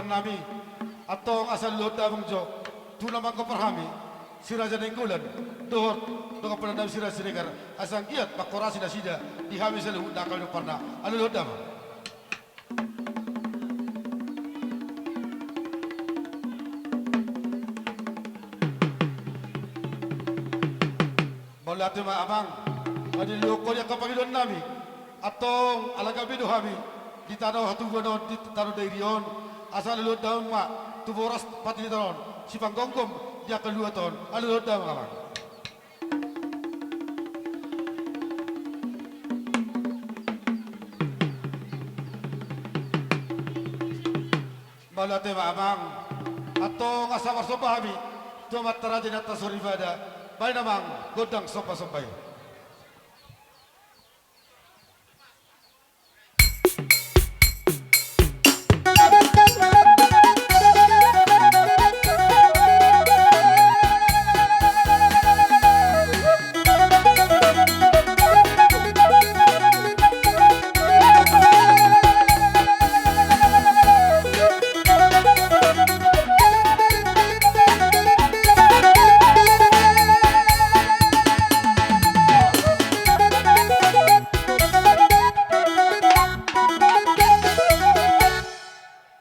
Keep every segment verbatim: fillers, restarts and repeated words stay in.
pangidoan nami. Antong asa luluhon damang jo tu na manggompar hami, Si Raja Nainggolan dohot dongan poda nami Si Raja Siregar, asa anggiat mangkorasi nasida di hami saluhutna angka na gomparna. Luluhon damang. Mauliate ma amang, na diluluhon ho di angka pangidoan nami. Antong ala gabe do hami di tano hatubuan on, di tano Dairi on, asa luluhon damang ma tu boras Panjaitan on, sipanggonggom di angka luat on. Luluhon damang amang. Mauliate ma amang. Antong asa marsomba hami tu Amanta Raja Inanta Soripada. Baen amang gondang sombasomba i.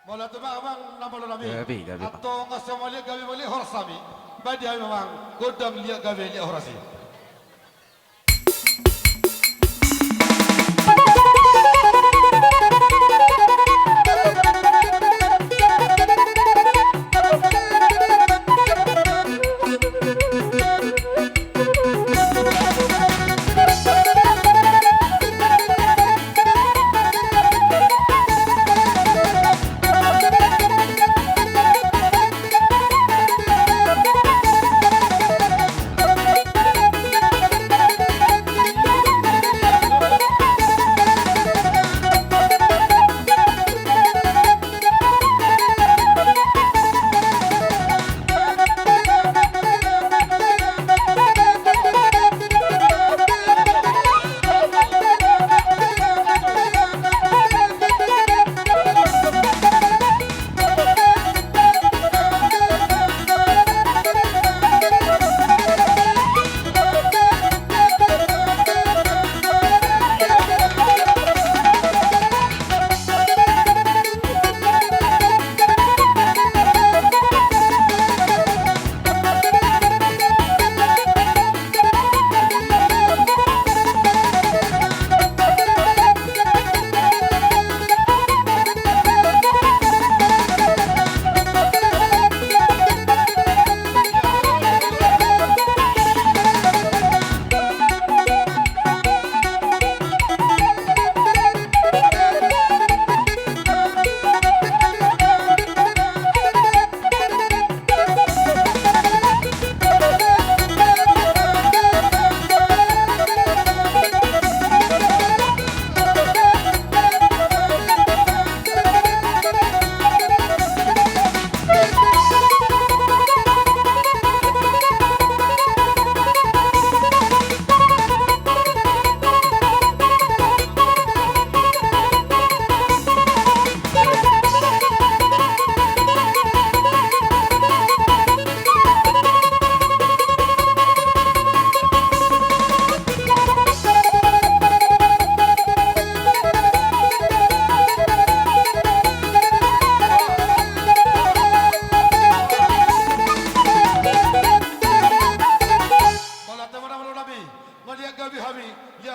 Mauliate ma amang na malo nami. Gabe, gabe, Pak. Antong asa mauliate gabe mauliate horas hami. Baen di hami amang gondang liat gabe liat horas i.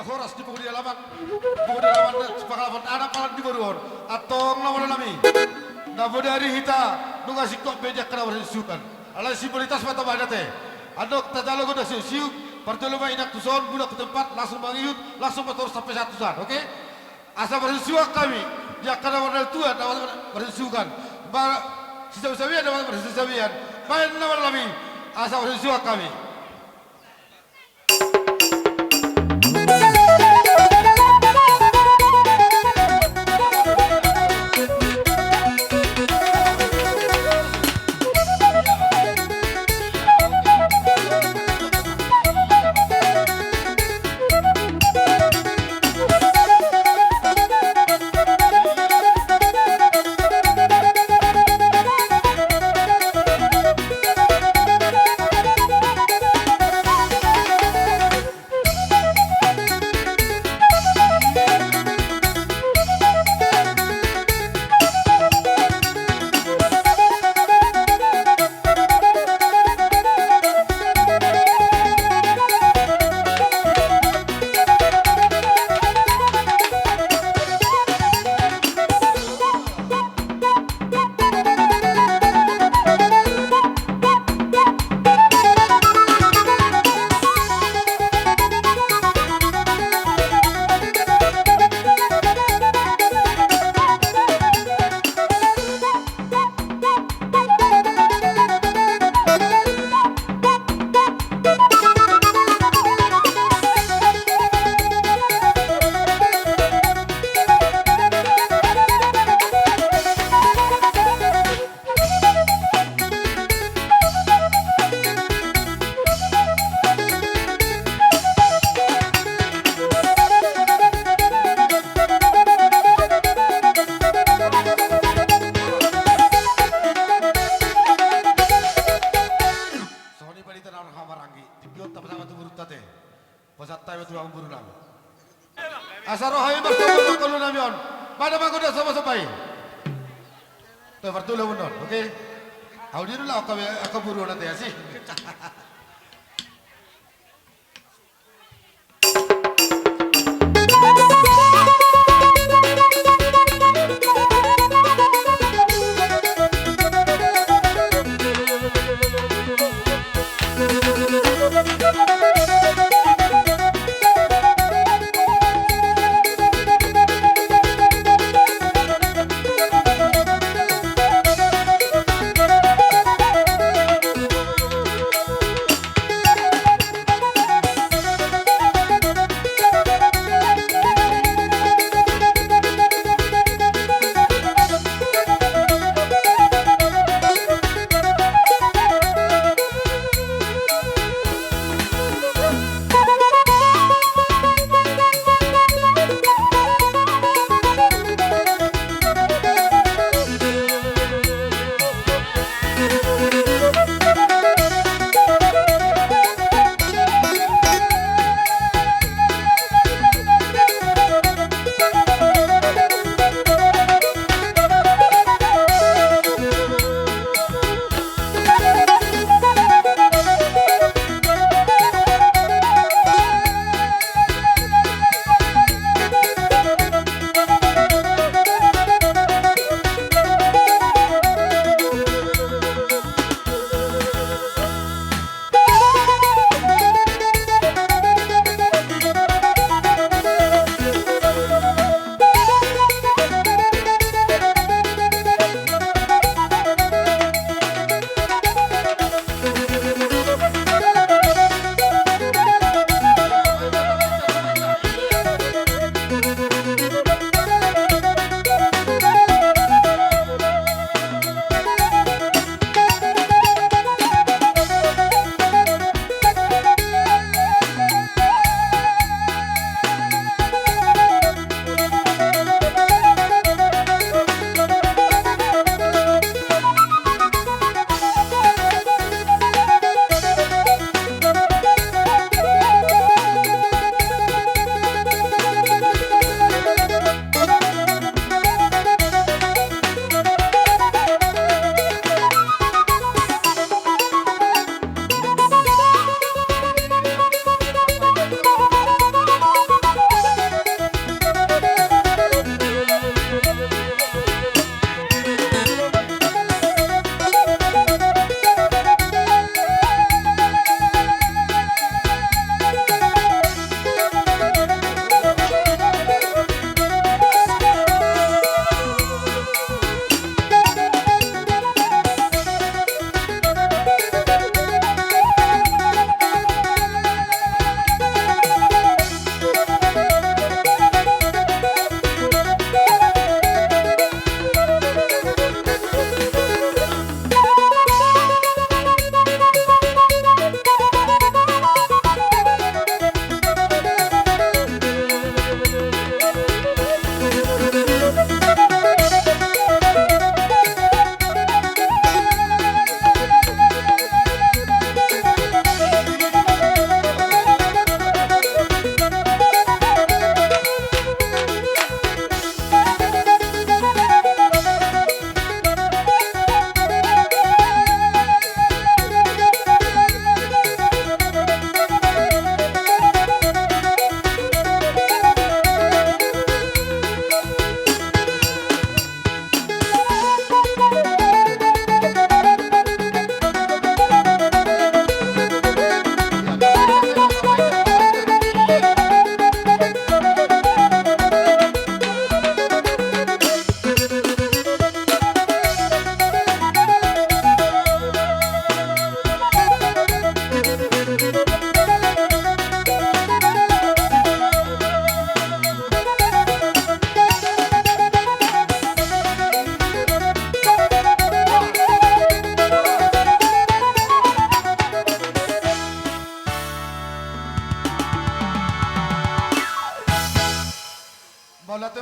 Horas di pungu di alaman, pungu di alaman, pangalaman anak palan di boru on. Antong na molo nami, na bodari hita nunga singkop be di angka na marhasinsuhuan. Alai simbolitas ma tamba hita ate. Antong tajalo gondang siuk-siuk, parjolo ma inang tuson, mulak tu tempat, langsung mangihut, langsung ma torus sampe sahat tusan, oke? Asa marhasinsuhuan hami di angka na marnaltua na marhasinsuhuan, ba sisawi-sawian na marhasinsawian. Baen nama nami, asa marhasinsuhuan hami. Songon i ma di tanah on, haha maranggi. Tingki on tapasahat ma tu borunta ate. Pasahat hami ma tu hamu boru nami. Asa ro hami martonggo tu ngolu nami on. Baen ma gondang sama-sama i. Toe, parjolo ma on, oke? Ahu di dulu, angka boru on ate, asi.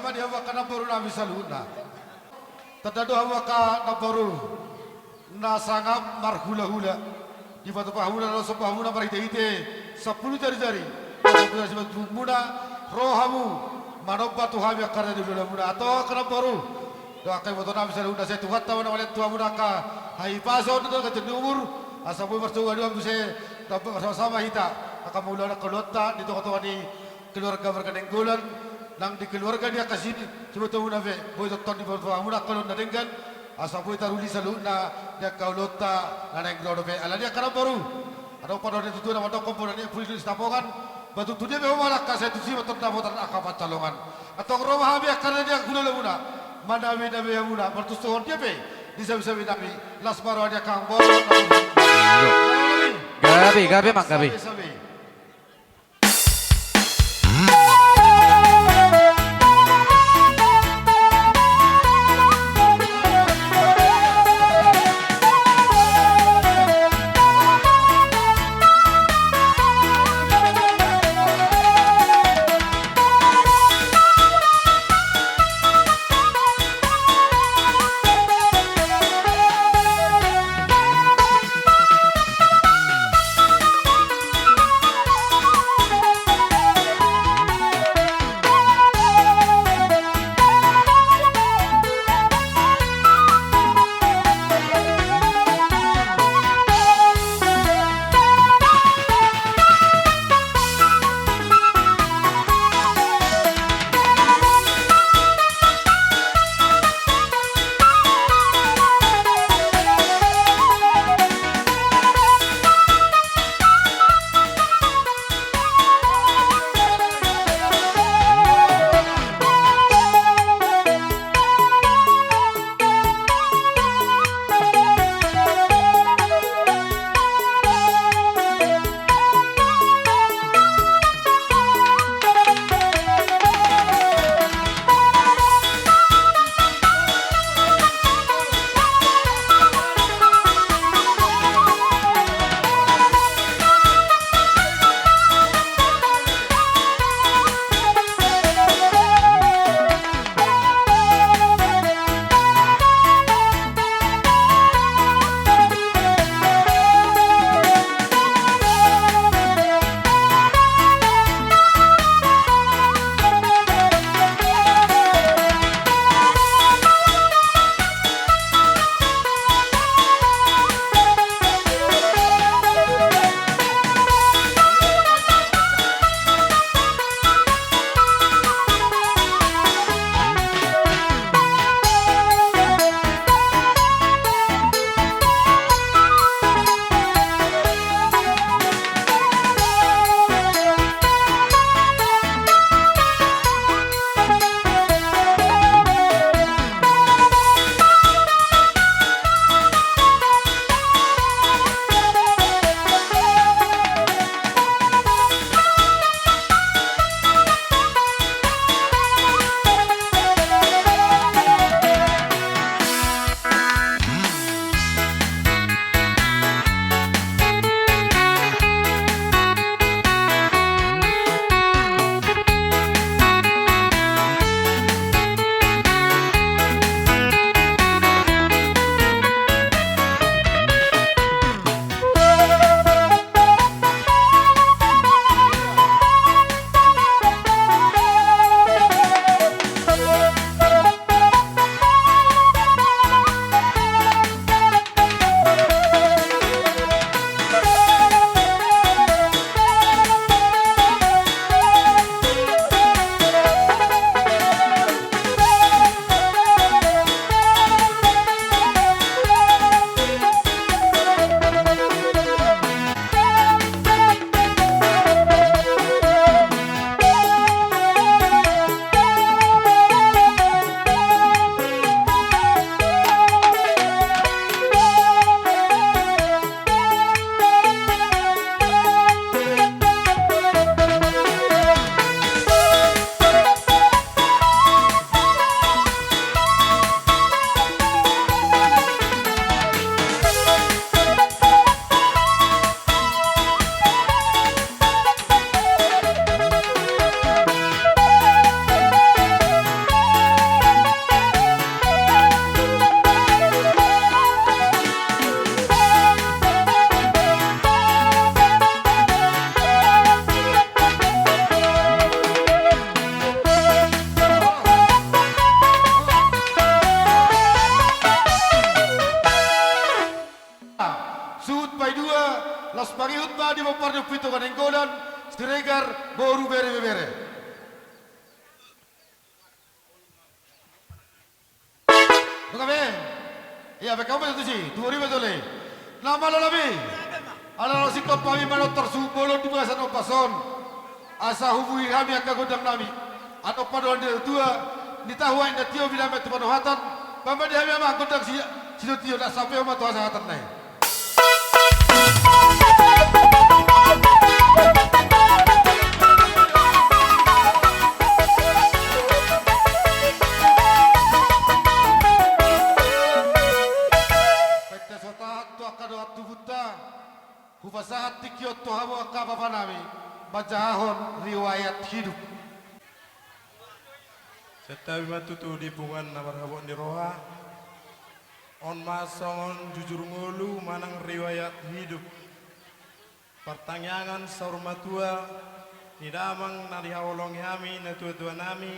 Di hamu angka namboru nami saluhutna. Tanda do hamu angka namboru na sangap marhulahula. Dipatupa hamuna na somba hamuna marhitehite sampulu jarijari. Sampulu jarijari simanjujungmuna ro hamu manomba tu hami angka raja ni hulahula muna. Antong angka namboru dohot angka iboto nami saluhutna, sai Tuhanta ma na mangalean tu hamuna angka hahipason dohot ganjang ni umur. Asa boi marsogot hamu muse, tamba marsama-sama hita angka mangulahon angka ulaonta di tonga-tonga ni keluarga marga Nainggolan, nang di keluarga ni angka si, sibotomuna pe, boi tongtong dipatupa hamuna angka ulaon na denggan, asa boi taruli saluhutna di angka ulaonta na naeng ro dope. Alani i angka namboru, adong pande ni tutu na mandokkon bona ni puli di Sitapongan, ba tu dia pe ho mangalangka sai tusi ma tong dapotan angka pansalongan. Antong ro ma hami angka raja ni hulahula muna, maname-name hamuna, martushon dia pe di same-same nami, las ma roha ni angka amangboru. Gabe, gabe, Amang, gabe. Same-same. Di pomparan ni Ompu Ito Nainggolan, Siregar, boru, bere, ibebere. Buka be. Ia, be, hamu ma tusi, tubu riba tole. Nama lo nami. Ala lo singkop hami manortor suhut bolon di bagasan ombas on. Asa hubuhi hami angka gondang nami. Antong padohan ni natuatua, ni tahu ai na tio binahen tu panohatan, pambahen hami amang gondang si, sitio-tio na sampe homa tu hasahatan nai. Pete so tahan tu angka dongan tubunta, hupasahat tingki on tu hamu angka bapa nami, manjahahon riwayat hidup. Santabi ma tutu di punguan na marhabot ni roha. On ma songon jujur ngolu manang riwayat hidup. Partangiangan saur matua ni damang na dihaholongi hami natuatua nami,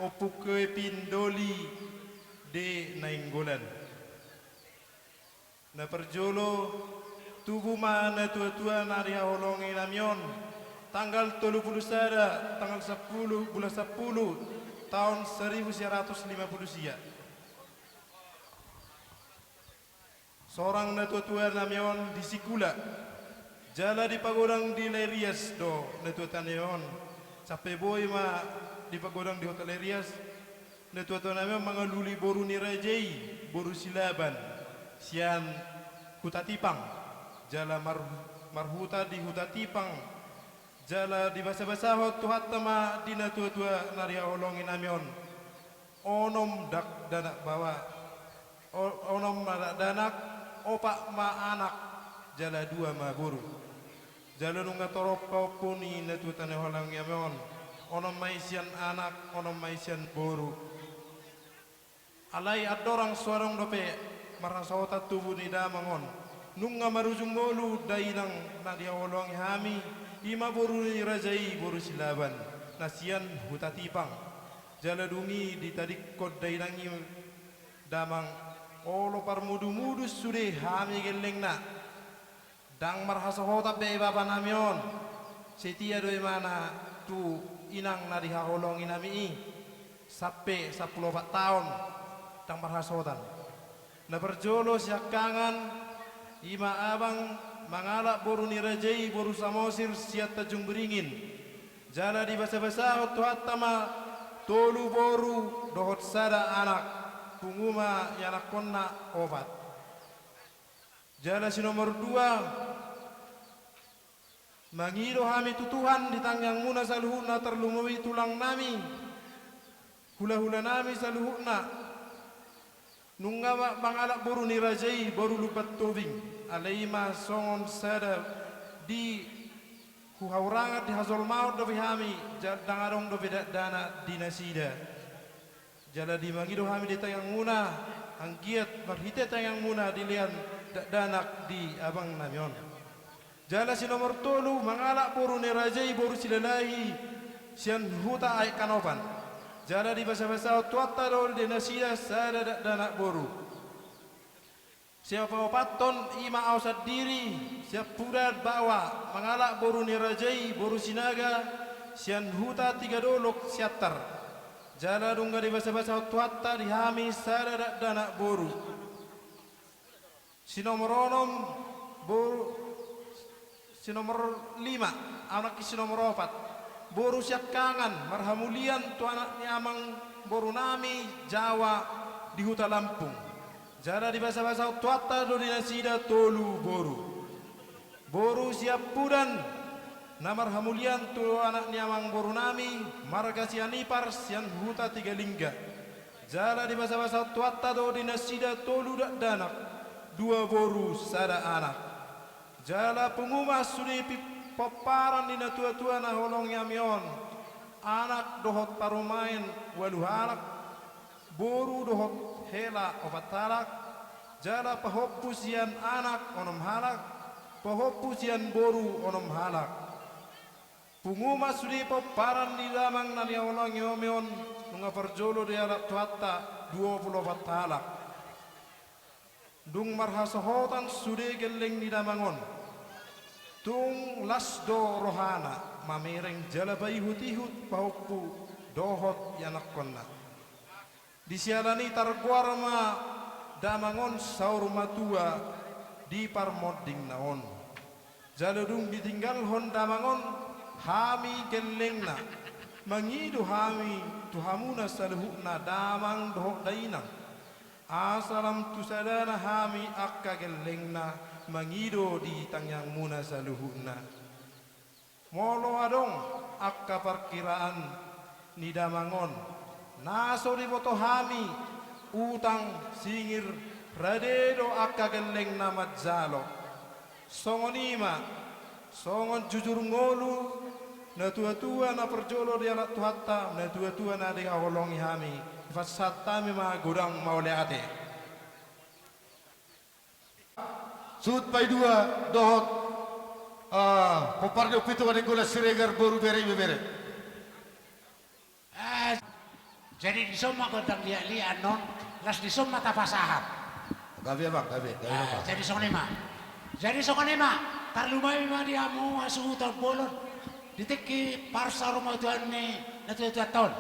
Ompu Kepin Doli de Nainggolan. Na parjolo, tubu ma natuatua na dihaholongi nami on, tanggal tolu pulu sada, tanggal sampulu, bulan sampulu, taon saribu sia ratus lima pulu sia. Sorang natuatua nami on di Sikula, jala dipagodang di Laerias do natuatua nami on, sampe boi ma dipagodang di Hota Laerias. Natuatua nami on mangalului boru ni raja i, boru Silaban, sian Huta Tipang, jala mar-, marhuta di Huta Tipang, jala dibasabasahon Tuhanta ma di natuatua na dihaholongi nami on. Onom dakdanak baoa, o-, onom ma dakdanak, opat ma anak, jala dua ma boru. Jala nunga torop pahompu ni natuatua na dihaholongi nami on, onom ma i sian anak, onom ma i sian boru. Alai andorang so adong dope marhasohotan tubu ni damang on, nunga marujung ngolu dainang na dihaholongi hami, i ma boru ni raja i, boru Silaban, na sian Huta Tipang. Jala dung i ditadingkon dainang i damang, olo parmudumudu sude hami gellengna. Ndang marhasohotan be bapa nami on, setia do imana tu inang na dihaholongi nami i, sampe sampulu opat taon, ndang marhasohotan. Na parjolo siangkangan, i ma abang mangalap boru ni raja i, boru Samosir sian Tanjung Beringin. Jala dibasabasahon Tuhanta ma tolu boru dohot sada anak, pungu ma ianakkonna opat. Jala si nomor dua, mangido hami tu Tuhan di tangiangmuna saluhutna, tarlumobi tulang nami, hulahula nami saluhutna. Nunga ma-, mangalap boru ni raja i, boru Lumban Tobing, alai i ma songon sada di huhaurangan di hajolmaon dope hami, ja-, ndang adong dope dakdanak di nasida. Jala di mangido hami di tangiangmuna, anggiat marhite tangiangmuna dilean dakdanak di abang nami on. Jala si nomor tolu, mangalap boru ni raja i, boru Silalahi sian Huta Aek Kanopan. Jala dibasabasahon Tuhanta do di nasida sada dakdanak boru. Sipaopathon, i ma au sandiri, siampudan baoa, mangalap boru ni raja i, boru Sinaga sian Huta Tigadolok, Siantar. Jala nunga dibasabasahon Tuhanta di hami sada dakdanak boru. Si nomor onom, boru, si nomor lima, anak i si nomor opat, boru siangkangan, marhamulian tu anak ni amangboru nami Jawa di Huta Lampung. Jala dibasabasahon Tuhanta do di nasida tolu boru. Boru siampudan, na marhamulian tu anak ni amangboru nami, marga Sianipar sian Huta Tigalingga. Jala dibasabasahon Tuhanta do di nasida tolu dakdanak, dua boru sada anak. Jala pungu ma sude pi-, pomparan ni natuatua na holongi hami on, anak dohot parumaen ualu halak, boru dohot hela opat halak, jala pahompu sian anak onom halak, pahompu sian boru onom halak. Pungu ma sude pomparan ni damang na nihaholongi hami on, nunga parjolo dialap Tuhanta, dua pulu opat halak. Dung marhasohotan sude gelleng ni damang on, Tung las do rohana mamereng jala paihut-ihut pahompu dohot ianakkonna. Di siala ni i targoar ma damang on saur matua di parmondingna on. Jala dung ditinggalhon damang on hami gellengna, mangido hami tu hamuna saluhutna damang dohot dainang. Asa lam tu sadana hami angka gellengna mangido di tangiangmuna saluhutna. Molo adong angka parkiraan ni damang on na so diboto hami, utang, singir, rade do angka gellengna manjalo. Songon i ma, songon jujur ngolu natua-tua na parjolo dialap Tuhanta, natua-tua na dihaholongi hami, pasahat hami ma godang mauliate. Suhut Paidua dohot, ah, pomparan ni ompunta Nainggolan Siregar boru, bere, ibebere. Ah, jadi dison ma gondang liat-liat annon, las dison ma tapasahat. Gabe, Amang, gabe, gabe, ah, Amang. Jadi songon i ma. Jadi songon i ma, tarlumobi ma di hamu hasuhuton bolon di tingki parsaurmatuaon ni natua-tuanta on.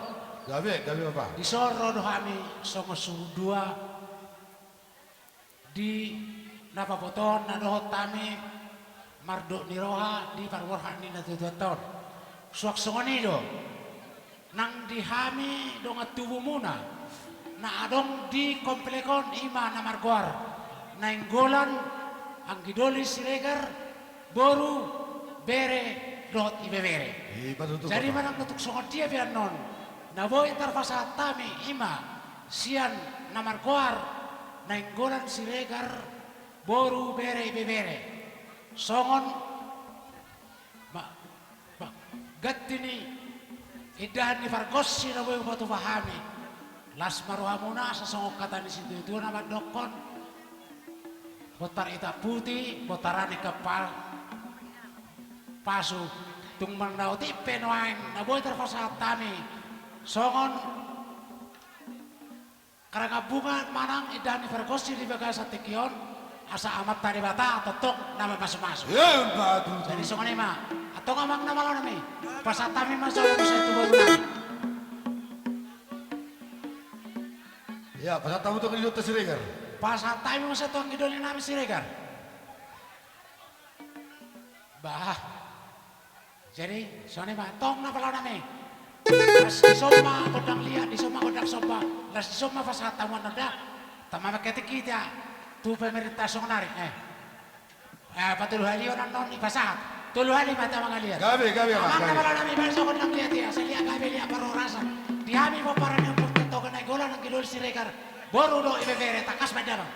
Gabe, gabe, Amang. Dison ro do hami songon suhut dua. Di na pabotohon na dohot hami mardok ni roha di parborhat ni natua-tuanta on. Suang songon i do nang di hami dongan tubumuna na adong di komplek on, i ma na margoar Nainggolan Anggidoli Siregar, boru, bere dohot ibebere. Jadi manang na tung songon dia pe annon na boi tarpasahat hami, i ma sian na margoar Nainggolan Siregar, boru, bere, ibebere, songon ma, ma, ganti ni indahan ni pargonsi na boi hupatupa hami. Las ma rohamuna, asa songon hata ni situatua na mandokkon: Bontar itak putih, bontaran ni kapal pasu. Tung manang na otik pe nuaeng na boi tarpasahat hami songon karangan bunga manang indahan ni pargonsi di bagasan tingki on, asa Amanta Debata tongtong na mamasumasu. Jadi songon i ma, antong amang na malo nami, pasahat hami ma songon i tu boru nami. Ia, pasahat hamu tu anggidoli Siregar. Pasahat hami ma songon i tu anggidoli nami Siregar. Bah. Jadi songon i ma, antong na malo nami. Las dison ma gondang liat, dison ma gondang somba, las dison ma pasahat hamu annon da. Tama ma ketik kita tu pemerintah sonari, eh. Eh, patolu hali on annon dipasahat. Tolu hali ma hita mangaliat. Gabe, gabe, amang, gabe. Amang na malo nami, baen songon nang liat i, asa liat gabe, liat parhorasan. Di hami pomparan ni ompunta Nainggolan Anggidoli Siregar, boru dohot ibebere, tangkas baen damang.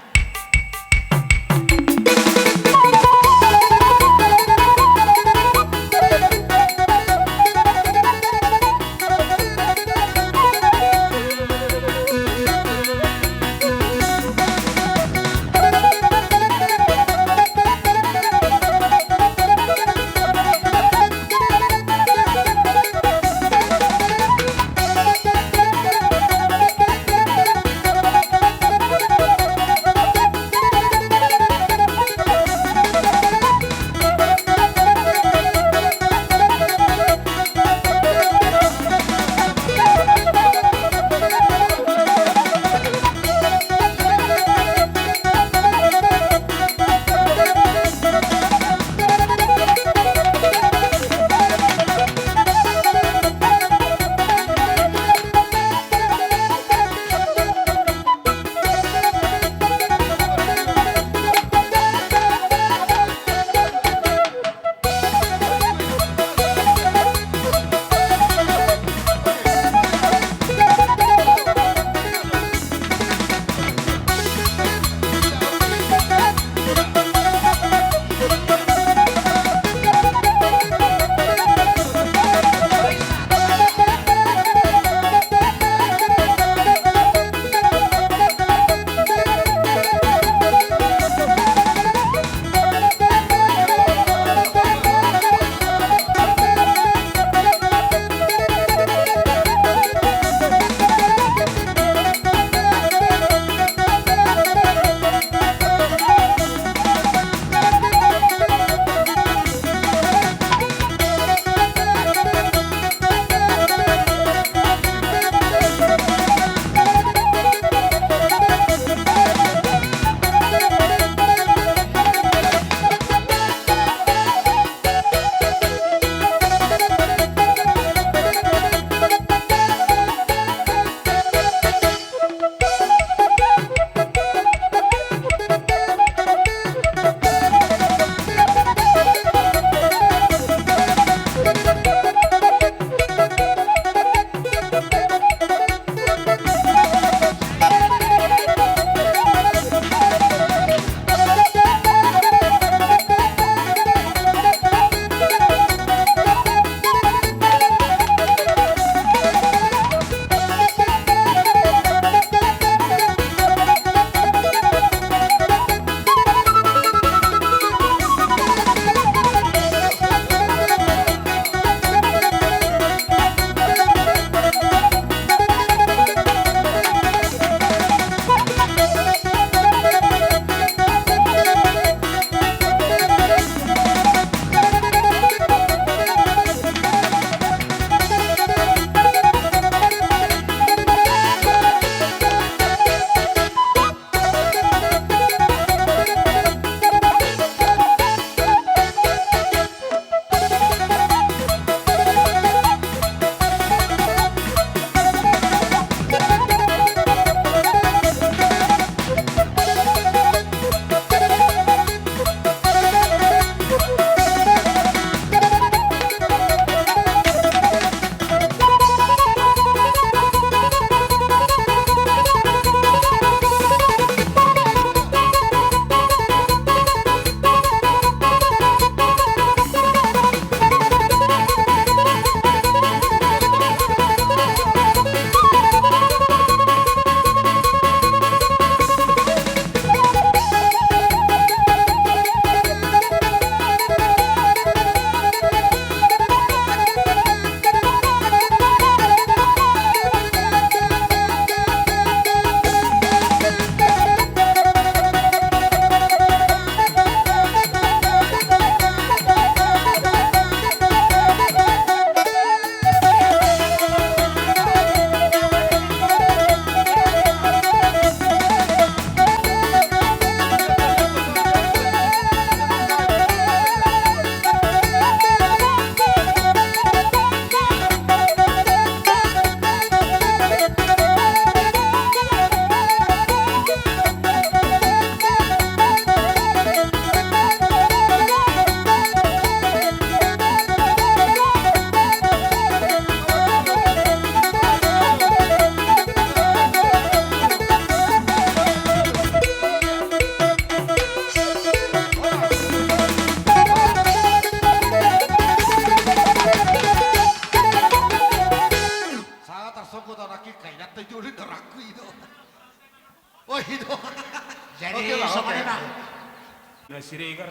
Siregar,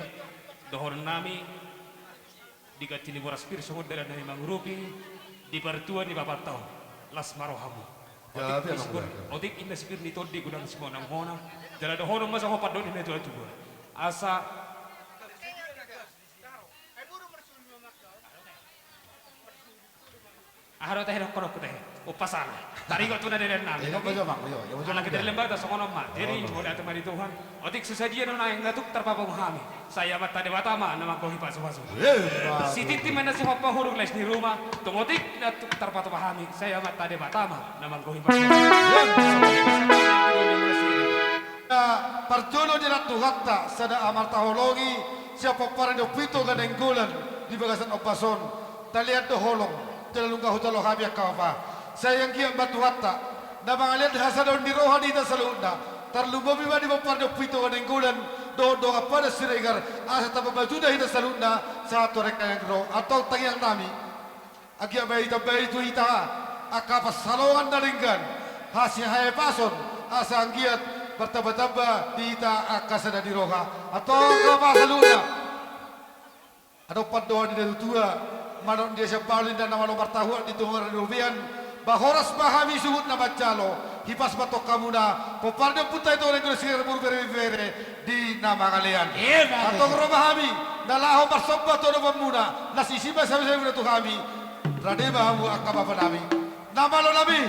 dohonon nami, diganti ni boras pir songon dalan nami mangurupi, di partua ni bapanta on, las ma rohamu. Otik, gabe, Amang, Siregar, gabe. Otik inna sipir ni tondi godang simonang-monang, jala dohonon ma songon pandohan ni natua-tua. Asa Aha do tahe dohononku tahe? Umpasana. Taringot tu na dalan nami. Iya, oke. Iya, iya, iya. Ala kita di lembata songon on ma. Jadi, oh, mauliate ma di Tuhan. Otik so sadia do naeng na tuk tarpatupa hami. Sai Amanta Debata ma na manggohi pasupasu. Iya, Pak. Sititi ma na sihompa hurung lais ni ruma. Tung otik na tuk tarpatupa hami. Sai Amanta Debata ma na manggohi pasupasu. Iya, Pak. Na parjolo di anak Tuhanta, sada ma taholongi, sian pomparan ni Ompunta Nainggolan di bagasan ombas on. Talean do holong, jala nunga hujalo hami angka bapa. Sai anggiat ma Tuhanta na mangalean hasadaon ni roha di hita saluhutna, tarlumobi ma di pomparan ni Ompunta Nainggolan dohot dongan pandan Siregar, asa tamba maju da hita saluhutna sahat tu ari na naeng ro. Antong tangiang nami, anggiat ma ditambai tu hita angka pansalongan na denggan, hasi haepason, asa anggiat martamba-tamba di hita angka sada ni roha. Antong angka bapa saluhutna. Adong pandohan ni natua-tua, manang dia sian palu inda na malo martahuan di tonga ni robean, ba horas ma hami suhut na manjalo, hipas ma tong hamuna, pomparan ni Ompunta i tong na ingkon sigar buru bere bere di na mangalean. Iya, Pak. Antong ro ma hami, na laho marsomba tu adopanmuna, las isi ma sian siamunna tu hami, rade ma hamu angka bapa nami. Na malo nami,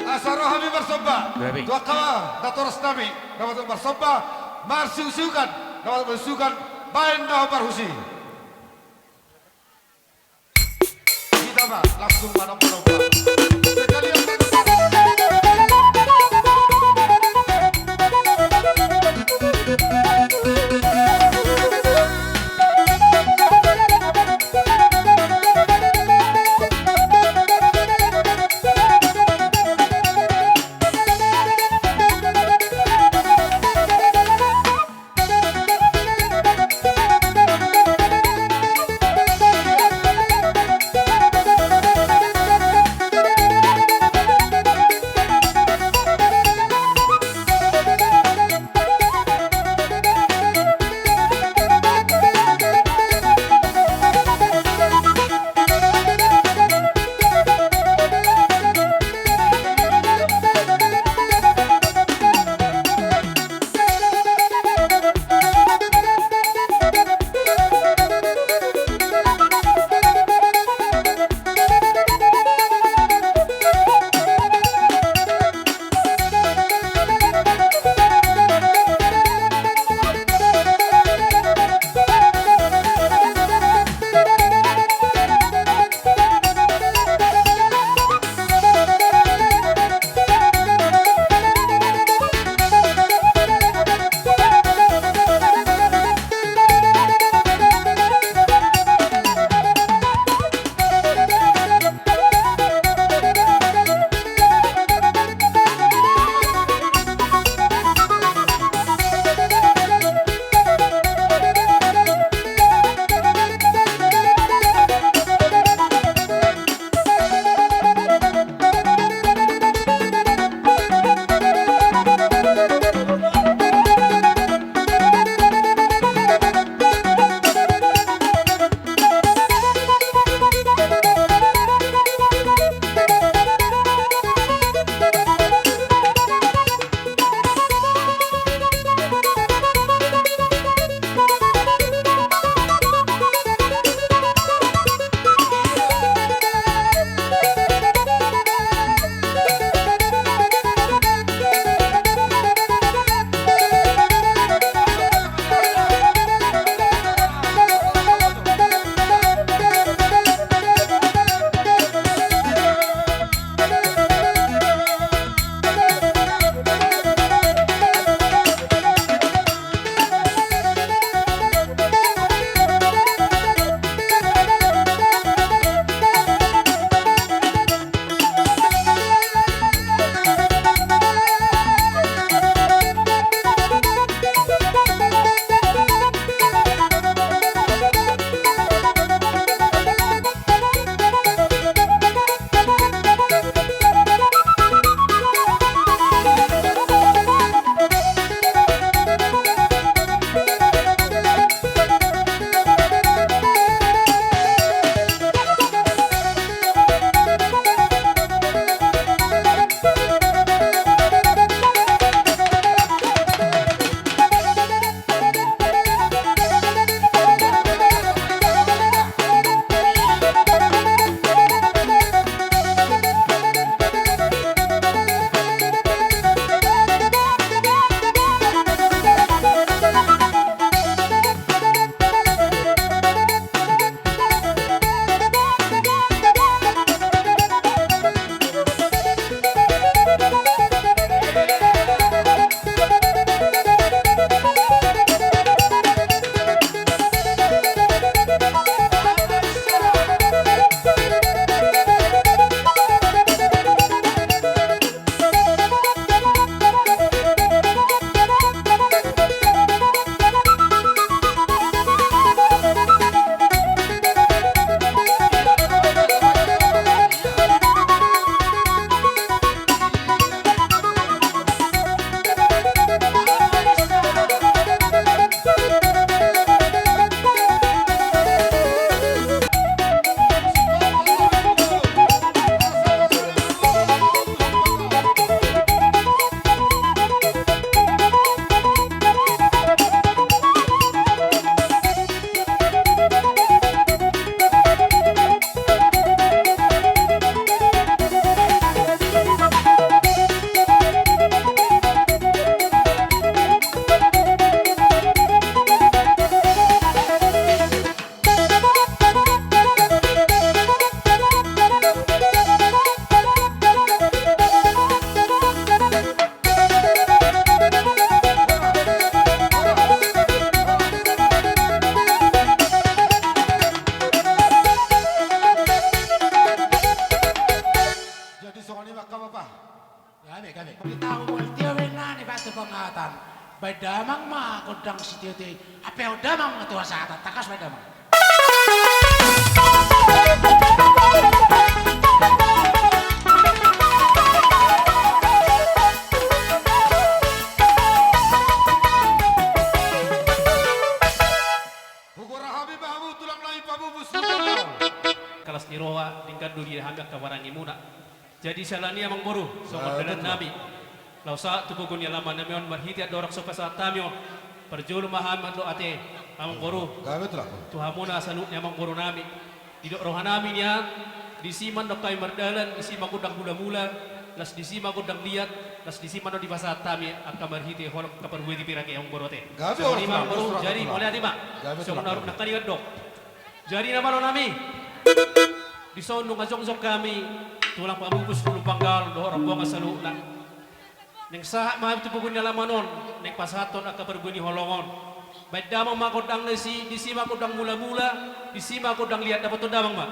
asa ro hami marsomba. Gabe. Tu angka natoras nami, na marsomba, marsiusiukan, na marsungsungan, baen na hombar husi. Hita ma, langsung manomba-nomba. Sekalian manomba. Baen damang ma gondang sitio-tio i. Hape on damang ma tu hasahatan, tangkas baen damang. Hugoarahon hami ma hamu tulang nami pamupus ni gondang. Kalas ni roha, denggan do di hami angka parangimuna. Jadi siala ni i amangboru, songon dalan nami. Laos sahat tu gogo ni alaman nami on marhite andorang so pasahat hami on. Parjolo ma hami mandok ate, amangboru. Gabe tulang. Tu hamuna saluhut ni amangboru nami. Didok roha nami nian, disi mandok hami mardalan, disi ma gondang mula-mula, laos disi ma gondang liat, laos disi ma na dipasahat hami angka marhite holong angka parbue ni pira ke amangboru ate. Gabe tulang. Songon i ma amangboru, jadi mauliate ma. Gabe tulang. Songon na rap nangkaningan do. Jadi na malo nami. Dison nunga jongjong hami, tulang pamupus, tulang panggaol dohot rombongan saluhutna. Naeng sahat ma hami tu gogo ni alaman on, naeng pasahathon angka parbue ni holong on. Baen damang ma gondang na disi, disi ma gondang mula-mula, disi ma gondang liat, dapothon damang ma.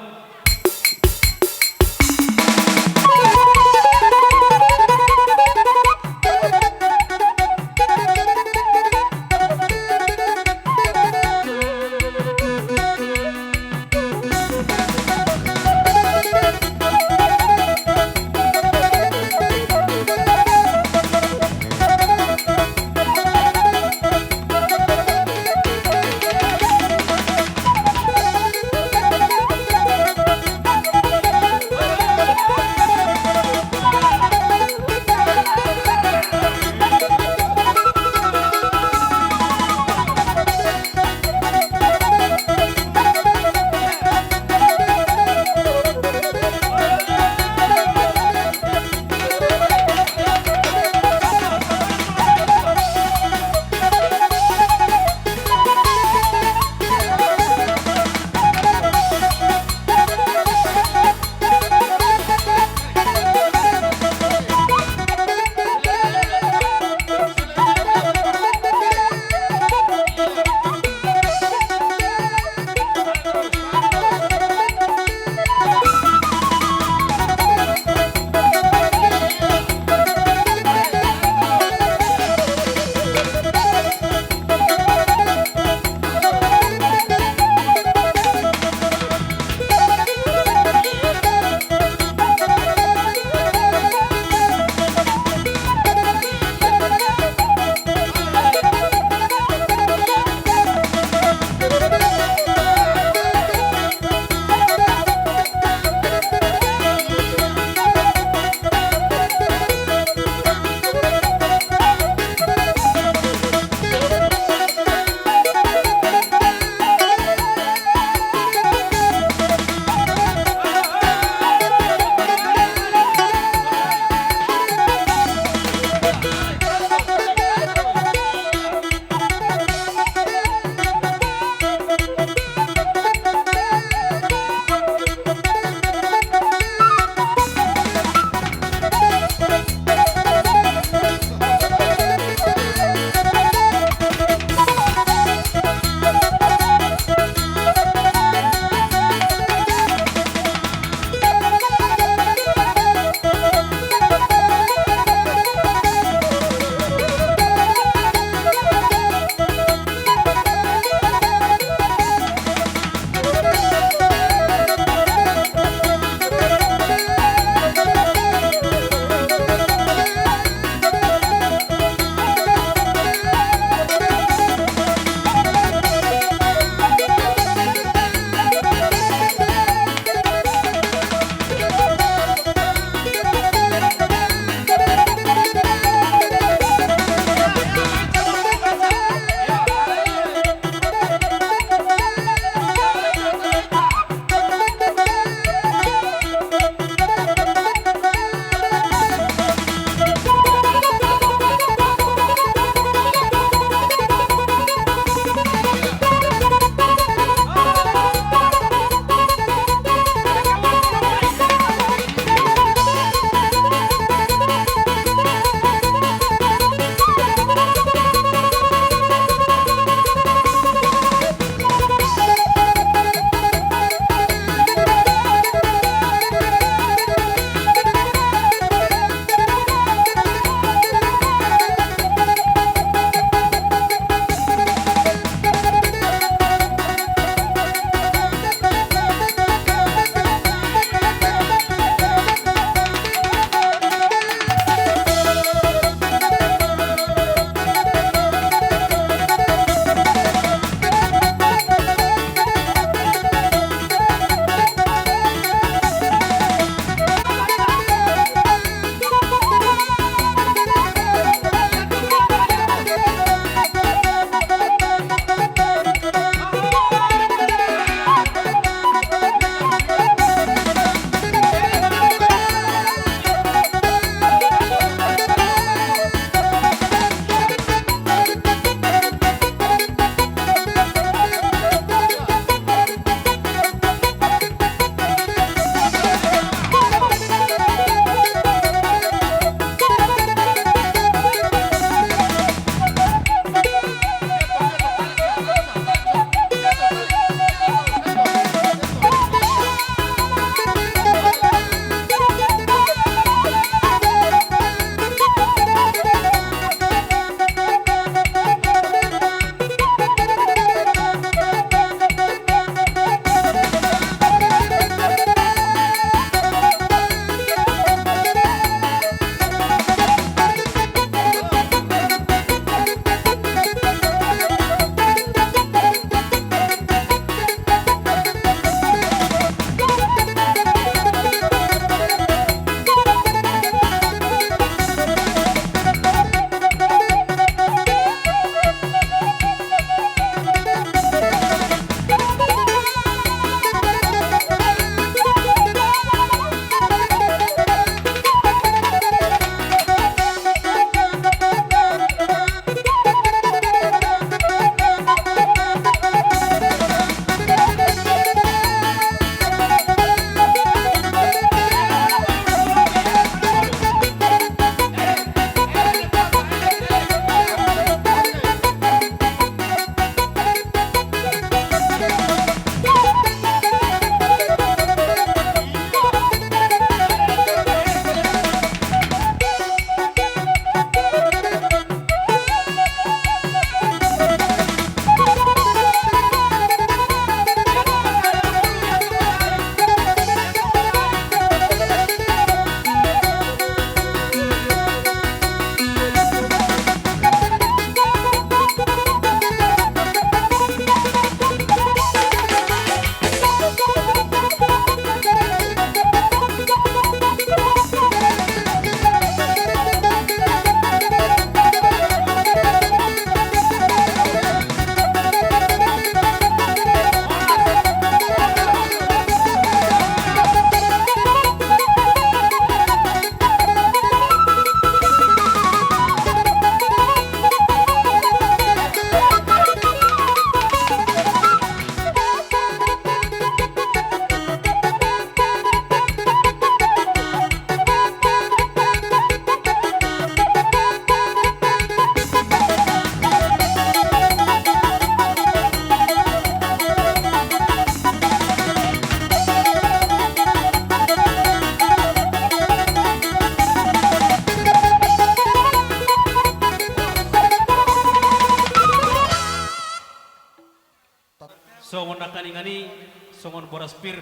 Songon boras pir,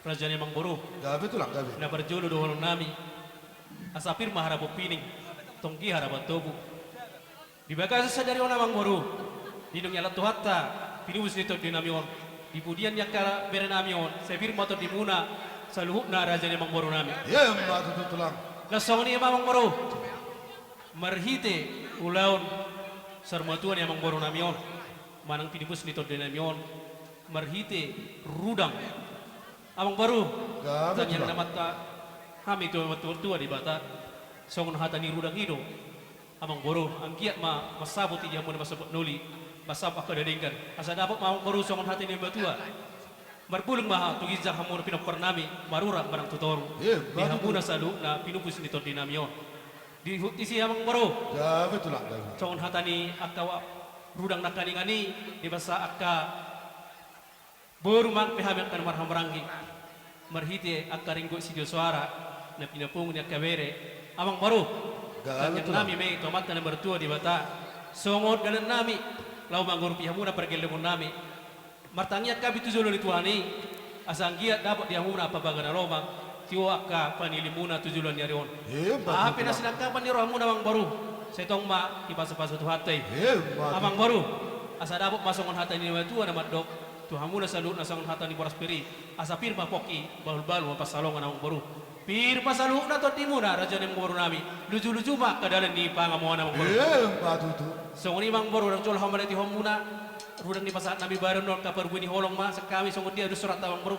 raja ni amangboru. Gabe tulang, gabe. Na parjolo dohonon nami, asa pir ma harabuan pining, tonggi harabuan tobu. Di bagasan sadari on amangboru, di dung dialap Tuhanta pinubus ni tondi nami on, di pudian ni angka bere nami on, sai pir ma tondimuna saluhutna raja ni amangboru nami. Emma tutu tulang. Na songon i ma amangboru, marhite ulaon saur matua ni amangboru nami on, manang pinubus ni tondi nami on, marhite rudang. Amangboru, tangiang ni Amanta nami tu Amanta Martua Debata, songon hata ni rudang i do. Amangboru, anggiat ma mansabut di hamuna mansabut na uli, mansabut angka na denggan. Asa dapot ma amangboru songon hata ni natuatua. Marbulung ma tu ginjang hamuna pinompar nami, marurat manang tu toru. Di hamuna saluhutna pinubus ni tondi nami on. Di huti si amangboru. Songon hata ni angka rudang nangkaningan i, di basa angka boru manang pe hami angka na marhahamaranggi, marhite angka ringgot sidio soara na pinapungu ni angka bere. Amangboru, tangiang nami ma i tu Amanta na Martua Debata, songon dalan nami laho mangurupi hamuna pargellengon nami. Martangiang hami tu jolo ni Tuhan i, asa anggiat dapot di hamuna pambaga na lomak, tio angka panilimuna tu joloan ni ari on. Aha pe na sinangkapan ni rohamuna amangboru, sai tong ma dipasupasu Tuhanta i. Amangboru, asa dapot ma songon hata ni natuatua na mandok, tu hamuna saluhutna songon hata ni boras pir i, asa pir ma pongki, bahulbahul ma pansalongan amangboru. Pir ma saluhutna tondimuna raja ni amangboru nami, lujuluju ma angka dalan ni pangamoan amangboru. Songon i amangboru, ndang jolo hamu manatihon muna, rudang ni pasahat nami baru on, angka parbue ni holong ma sian hami, songon dia do soranta amangboru.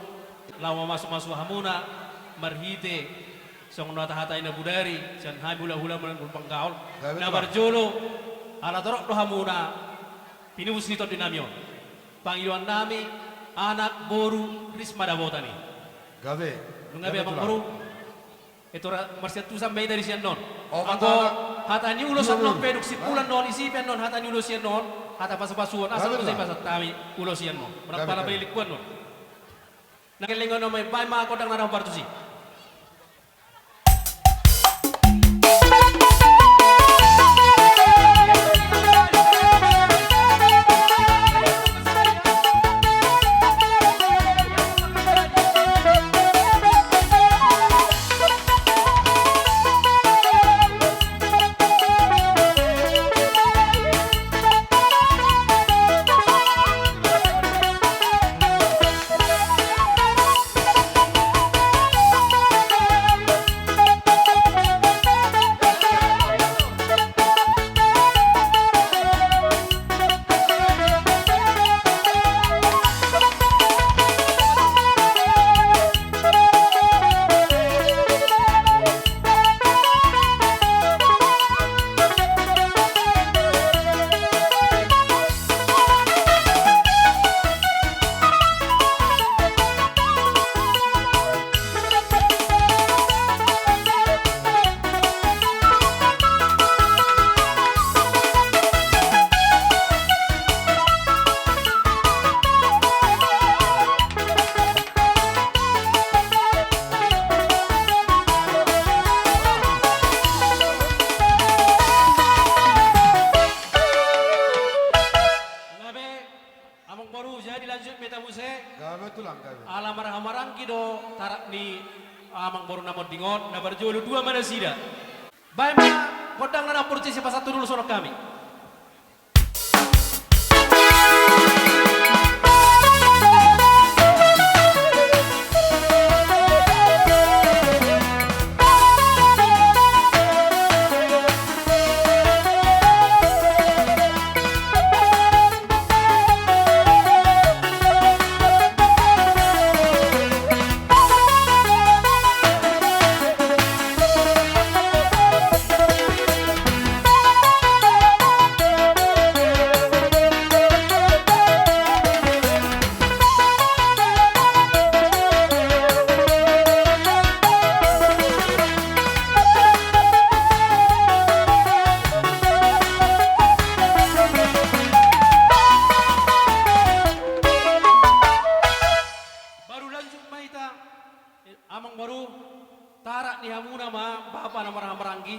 Laho mamasumasu hamuna, marhite songon na tahatai na bodari, sian hami hulahula manang panggaol. Na parjolo, ala torop do hamuna pinubus ni tondi nami on. Pangidoan nami, anak boru ris ma dapotan i. Gabe. Nunga be amangboru. Etora marsiantusan ma hita di sian on. Anggo hata ni ulos annon pe dung simpulan on, isi pe annon hata ni ulos sian on, hata pasupasuon, asa ulos i pasahat hami ulos sian on. Manang pala balilik annon. Na gellengon on ma i, baen ma gondang na naung partusi. Amangboru, jadi lanjut ma hita muse. Gabe tulang, gabe. Ala marhahamaranggi do tarak ni amangboru na monding on, na parjolo dua ma nasida. Baen ma gondang na naung partusi, pasahat tu dulu songon hami. Baru lanjut ma hita. Amangboru, tarak ni hamuna ma bapa na marhahamaranggi.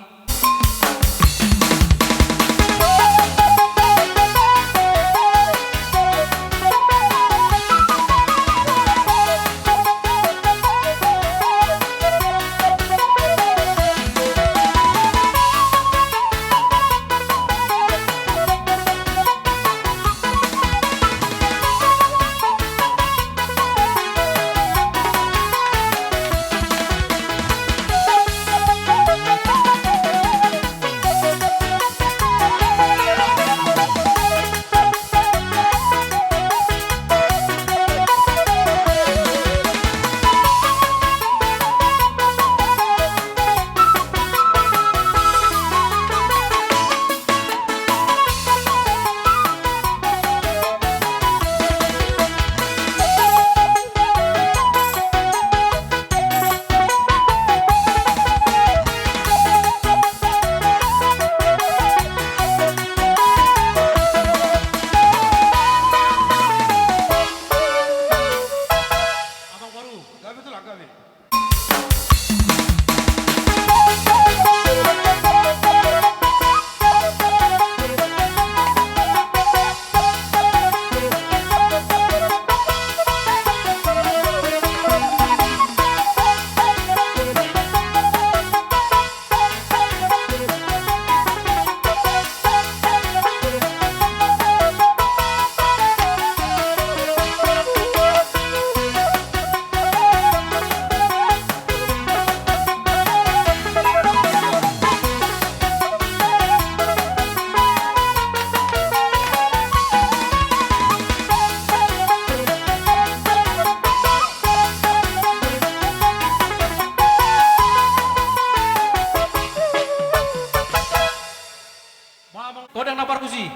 Godang na parmusi.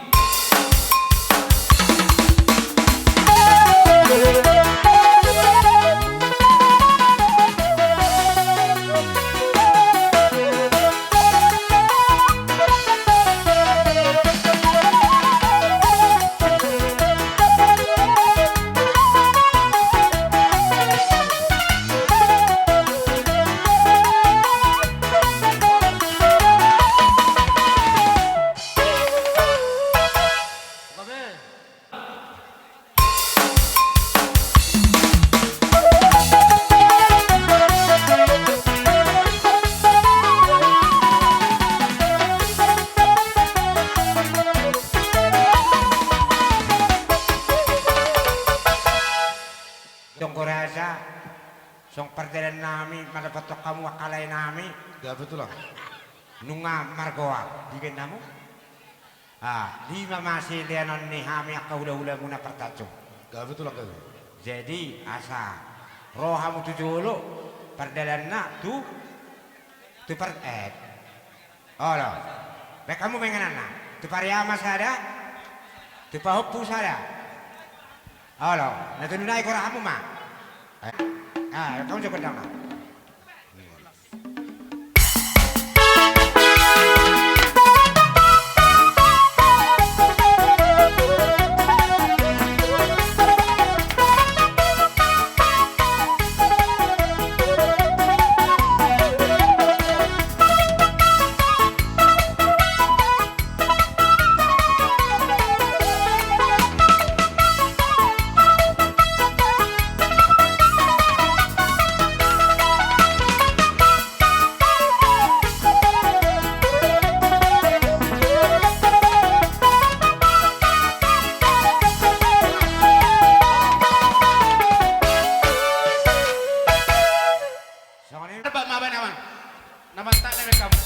Tonggo raja, songon pardalan nami mandapothon hamu angka lae nami. Gabe tulang. Nunga margoar digan hamu. Ah, lima ma silehon ni hami angka hulahulamuna partanjung. Gabe tulang, gabe. Jadi asa ro hamu tu jolo, pardalanna tu, tu par, eh, olo. Baen hamu ma ingananna. Tu Pariama sada, tu Pahompu sada. Olo, na tolu nai, gora hamu ma. Eh, ah, hamu jo godang ma. Songon i. Tebak ma baen, amang. Na mantak na baen hamu.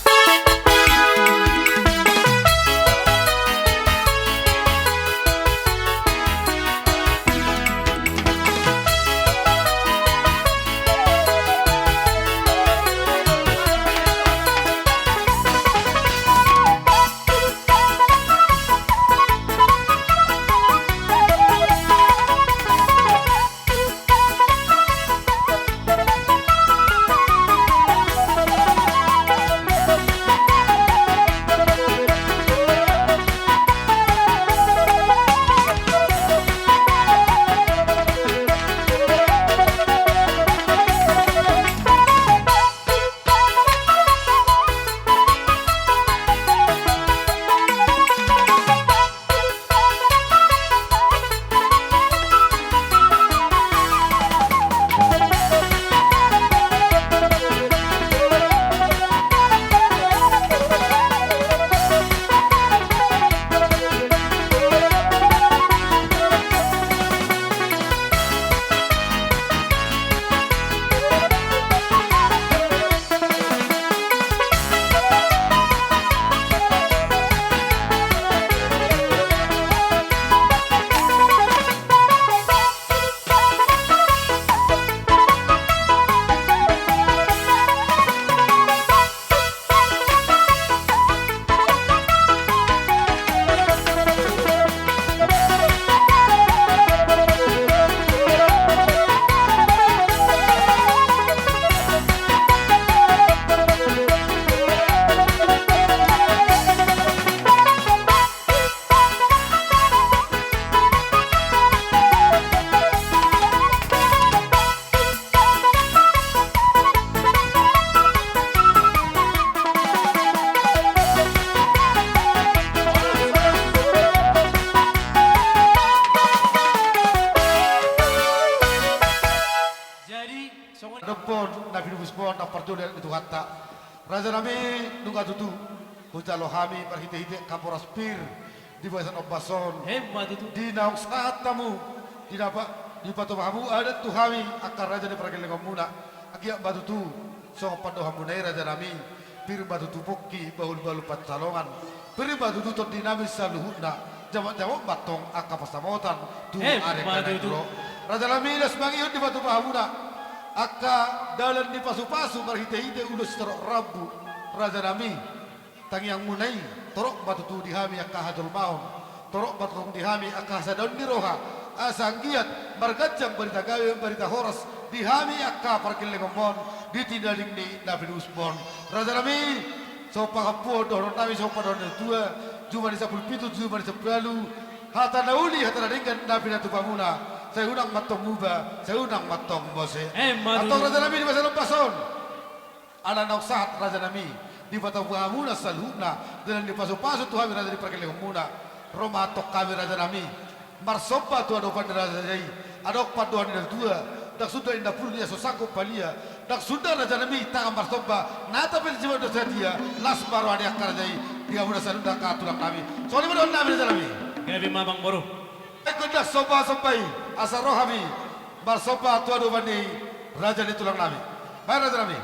Pon na pinubus pon na parjolo di Tuhanta. Raja nami, nunga tutu hujalo hami marhite-hite angka boras pir di bagasan ombas on. Emma tutu. Di naung sahat hamu, di na pa-, dipatupa hamu adat tu hami angka raja ni pargellengonmuna. Anggiat ma tutu songon pandohanmuna i raja nami, pir ma tutu pongki bahul-bahul pansalongan. Pir ma tutu tondi nami saluhutna, jamot-jamot ma tong angka pansamotan tu ari angka na i tutu. Raja nami, laos mangihut dipatupa hamuna angka dalan ni pasu-pasu marhite-hite ulos torop rambu. Raja nami, tangiangmuna i torop ma tutu di hami angka hajolmaon, torop ma tutu di hami angka hasadaon ni roha, asa anggiat marganjang barita gabe, barita horas di hami angka pargellengonmon di tinadingni na pinubus pon. Raja nami, Songon pangampuon dohonon nami, songon pandohan ni natua-tua, juma ni sampulu pitu, juma ni sampulu ualu, hata na uli, hata na denggan na pinatupamuna, sai unang ma tong muba, sai unang ma tong mose. Emma tutu. Antong raja nami di bagasan ombas on, ala naung sahat raja nami, dipatupa hamuna saluhutna dalan ni pasu-pasu tu hami raja ni pargellengonmuna. Ro ma antong hami raja nami marsomba tu adopan ni raja i. Adong pandohan ni natua-tua, ndang suda indahan pulu ia so sanggup palia. Ndang suda raja nami tangan marsomba, nata pe jima do sadia, las ma roha ni angka raja i di hamuna saluhutna angka tulang nami. Songon i ma dohonon nami raja nami. Gabe ma amang boru. Ingkon ndang somba-somba i, asa ro hami marsomba tu adopan ni raja ni tulang nami. Baen raja nami.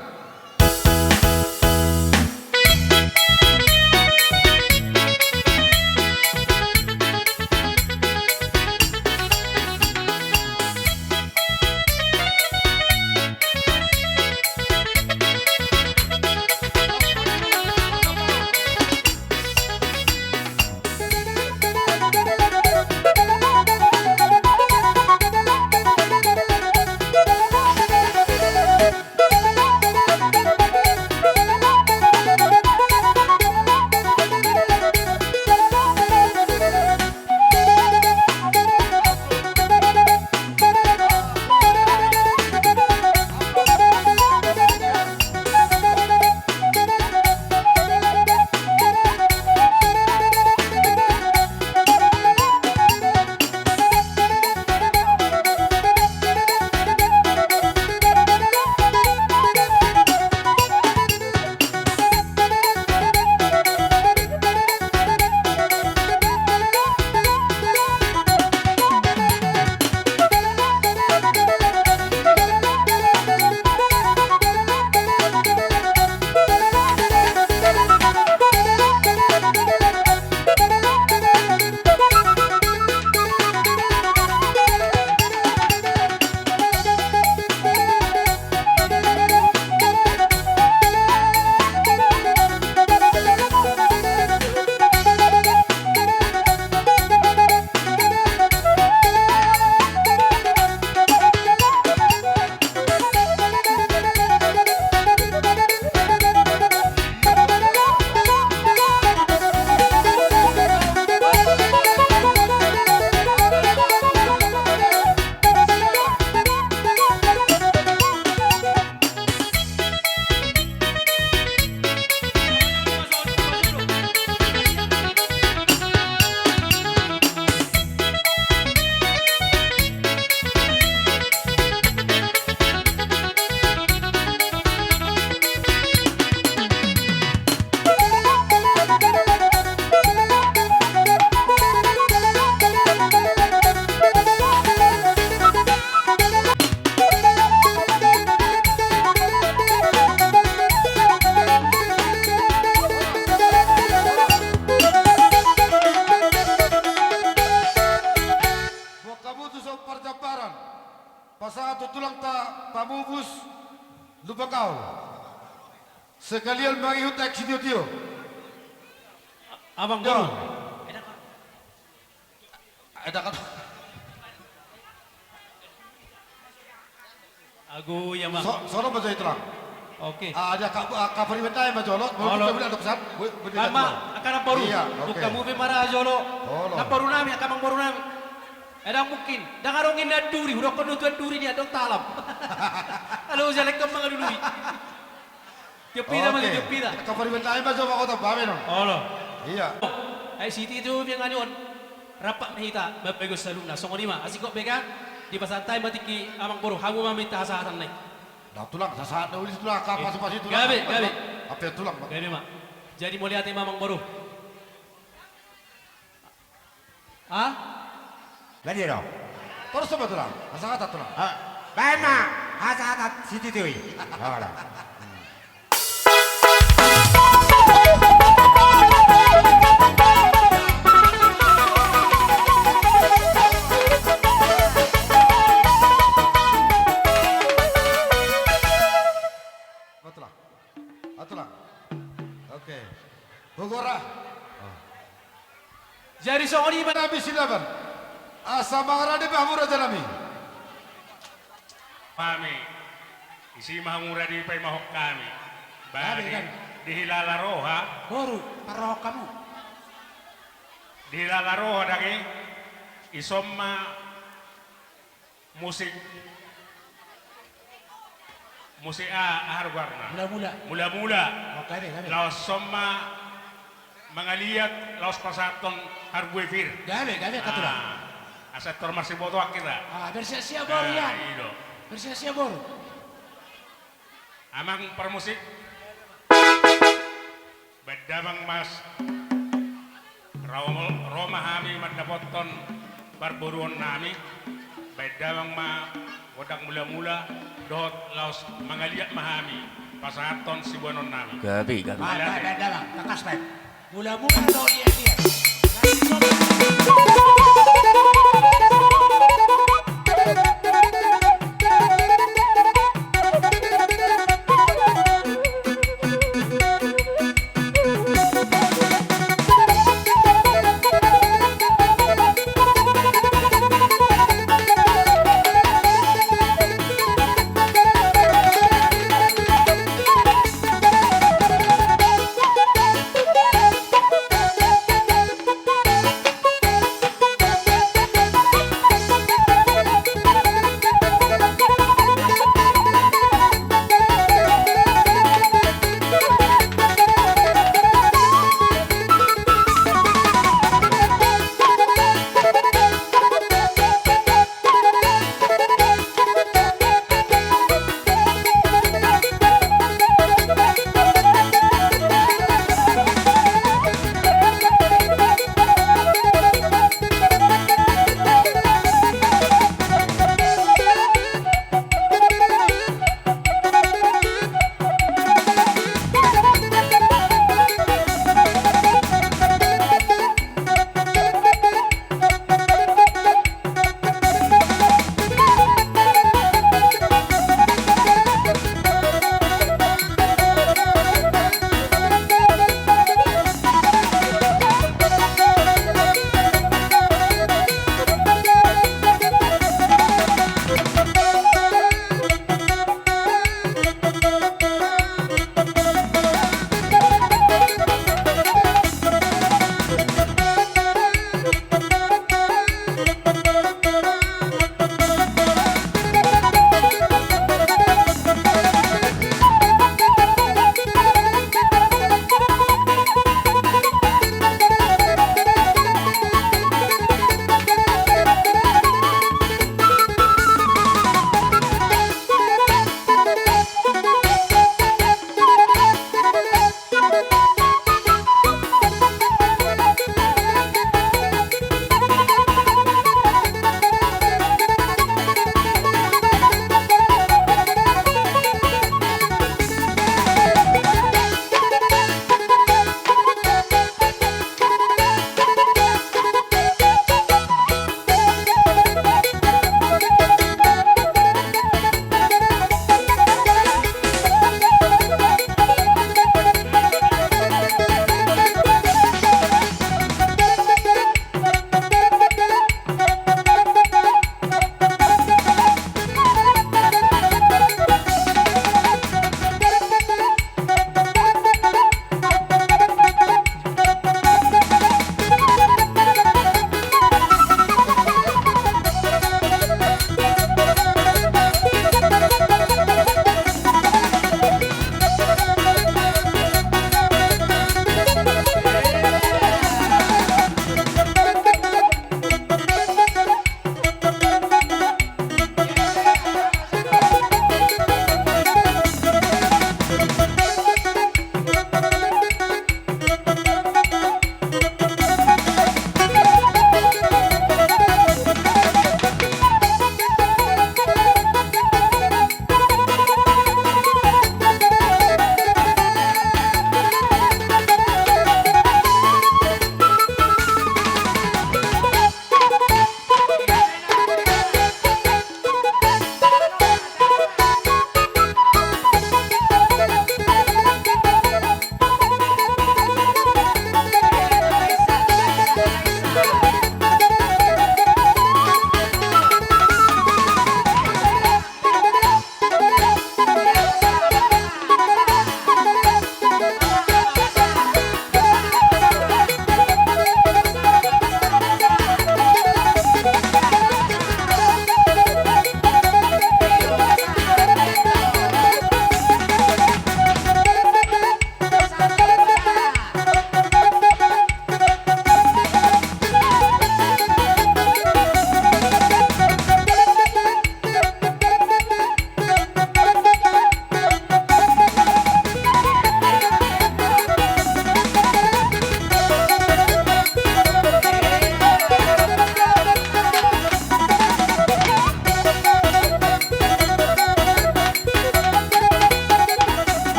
Buat kamu tu so parjambaran. Pasahat tu tulangta pamupus Lumban Gaol. Sekalian mangihut aek sitio-tio. Amang boru. Eda kata. Ago ia ma. So, sono ma jo i tulang. Oke. Ah, ada ka, ah, ka pariban nai ma jolo. Olo. Bukan ada pesan. Kan ma, angka namboru. Iya, oke. Bukan mupi marah jolo. Olo. Namboru nami, angka amang boru nami. Ndang mungkin. Ndang adong inna duri, hudokkon do tu duri dia dong talam. Alo, jalek kau mangalului. Tiop hita ma, oke. Tiop hita. Ka pariban nai ma jo ma kota babe non. Olo. Iya. Ai siti tu biang ani on. Rap ma hita, bapak ibu saluhutna. Songon i ma, asing kok bega, dipasahat hami ma tingki amang boru, hamu ma minta hasahatan nai. Tulang, sasahat na uli tulang, ka pasupasu tulang. Gabe, gabe. Ape tulang, Pak? Gabe ma. Jadi mauliate ma amangboru. Ha? Jadi do. Torus ma tulang, hasahatan tulang. Ha. Baen ma hasahatan sititi i. Olo. Betul lah. Betul lah. Oke. Bogor ah. Oh. Jadi songon i ma nami Silaban. Asa mangarade ma hamu raja nami. Hami, isi ma hamu raja i paimahon hami. Bari, bari. Dihilala roha. Boru, parrohahon hamu. Dihilala roha dang i, ison ma musik. Musik a, aha do goarna? Mula-mula. Mula-mula. Oh, gabe, gabe. Laos ison ma mangaliat, laos pasahathon harbue pir. Gabe, gabe, ah, tulang. Asa tor marsibotoan hita. Ah, bersiap-siap boru, ah, Ian. I do. Bersiap-siap boru. Amang parmusik. Baen damang ma, ro, ro ma hami mandapothon parboruon nami. Baen damang ma gondang mula-mula dohot laos mangaliat ma hami pasahathon siboanon nami. Gabe, gabe. Baen, baen, baen damang, tangkas baen. Mula-mula dohot liat-liat.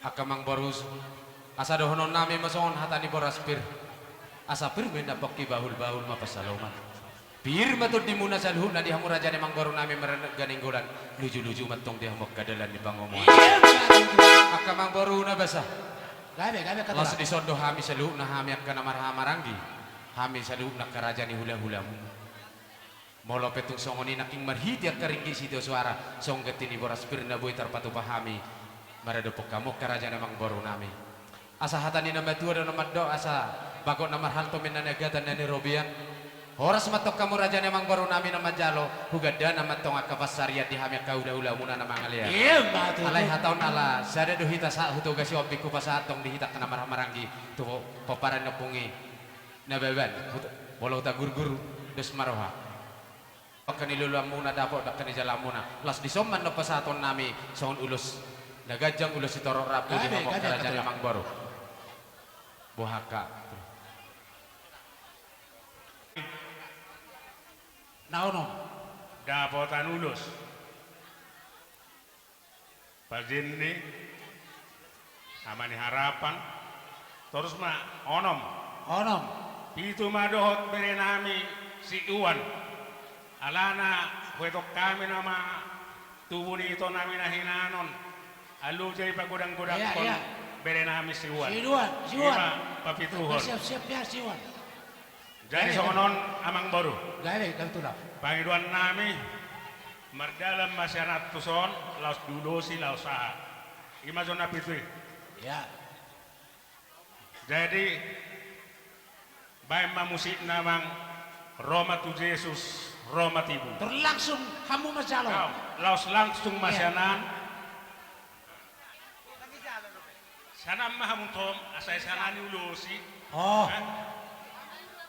Angka amangboru, asa dohonon nami ma songon hata ni boras pir. Asa pir ma inna pongki, bahul-bahul ma pansalongan. Pir ma tondimuna saluhutna di hamu raja ni amangboru nami Marga Nainggolan, luju-luju ma antong di hamu angka dalan ni pangomoan. Angka amangboru na basa. Gabe, gabe, angka tulang. Laos dison do hami saluhutna, hami angka na marhahamaranggi, hami saluhutna angka raja ni hula-hulamu. Molo pe tung songon i nangkin marhite angka ringgit sitio soara, songon ganti ni boras pir na boi tarpatupa hami maradophon hamu angka raja ni amangboru nami. Asa hata ni na matua do na mandok, asa bagot na marhalto ma inna ni agatan na nirobean. Horas ma antong hamu raja ni amangboru nami na manjalo, hugandana ma antong angka pansarian di hami angka hula-hulamuna na mangalean. Ima tutu. Alai hata on ala sada do hita sahat, hutogasi ombingku pasahat antong di hita angka na marhahamaranggi tu pomparan ni ompung i. Na baban, hut-, molo hutagurgur, dos ma roha. Dangka ni loloanmuna dapot dangka ni jalamuna. Laos dison ma antong pasahaton nami songon ulos na ganjang, ulos sitorop rambu di hamu angka raja ni amangboru. Boha angka. Na onom. Dapotan ulos. Pajenni, Ama ni Harapan, torus ma onom. Onom. Pitu ma dohot bere nami si Iwan. Alana huetong hami nama tubu ni ito nami na hinan on. Alu jai pagodang-godangkon, iya, iya, bere nami si Iwan. Si Iwan, si Iwan. Ima papituhon. Siap-siap ya si Iwan. Jadi, gabe, songon on, amangboru. Gabe, gabe tulang. Pangidoan nami, mardalan ma sian antus on, laos diulosi, laos aha. Ima jo na pitu i. Ya. Jadi, baen ma musikna, amang, Ro ma tu Jesus, ro ma tibu. Tor langsung hamu manjalo. Au, laos langsung ma, ya, sian an. Sian an ma hamu, Tom, asa sian an i ulosi. Oh. Eh?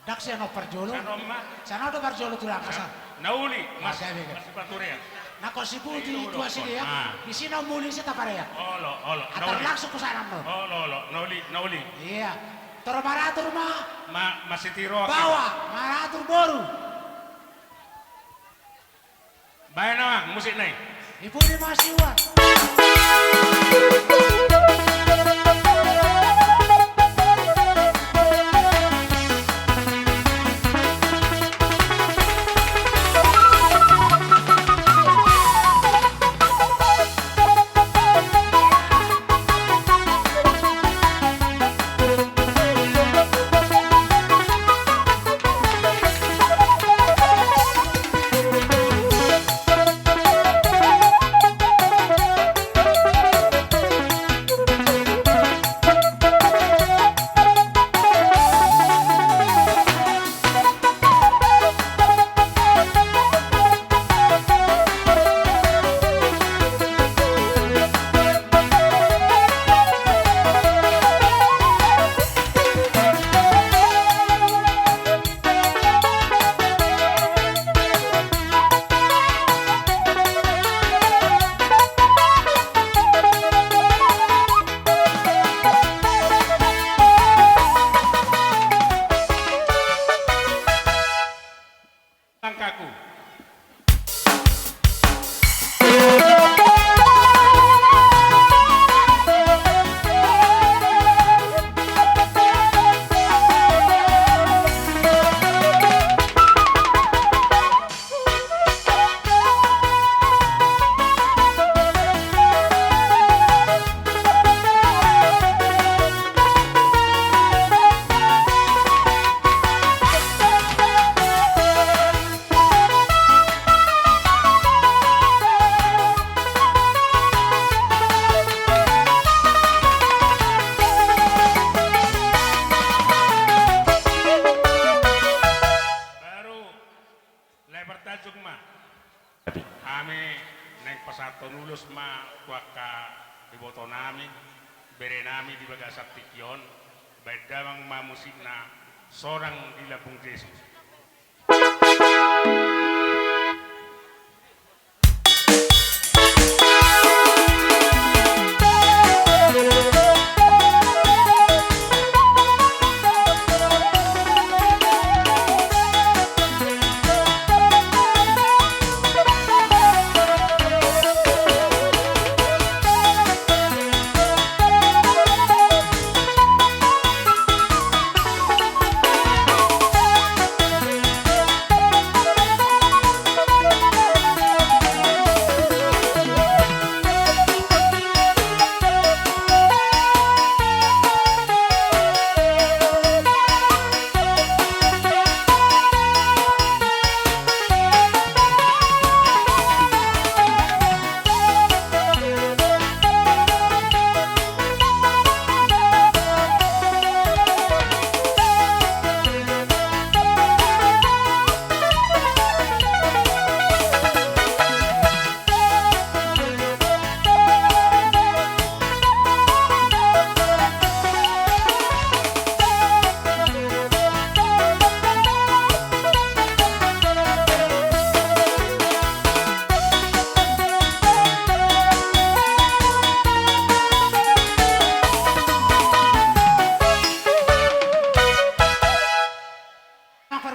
Ndang sian on parjolo. Sian on ma. Sian on do parjolo tulang, asa. Na uli, ah, Mas, gabe, gabe. Mas Paturia. Nangkon si Puti, olo, tua si dia. Ah. Di sini muli si taparea. Olo, olo. Antar langsung ku sana, no. Olo, olo. Na uli, na uli. Iya. Tor maratur ma. Ma, Mas Sitiro. Baoa, maratur boru. Baen, amang, musikna i. Ipuli ma si Iwan. Angkaku. Baru, lae partanjung ma. Hami naeng pasahathon ulos ma tu angka iboto nami, bere nami di bagasan tingki on, baen damang ma musikna Sorang di Lambung Jesus.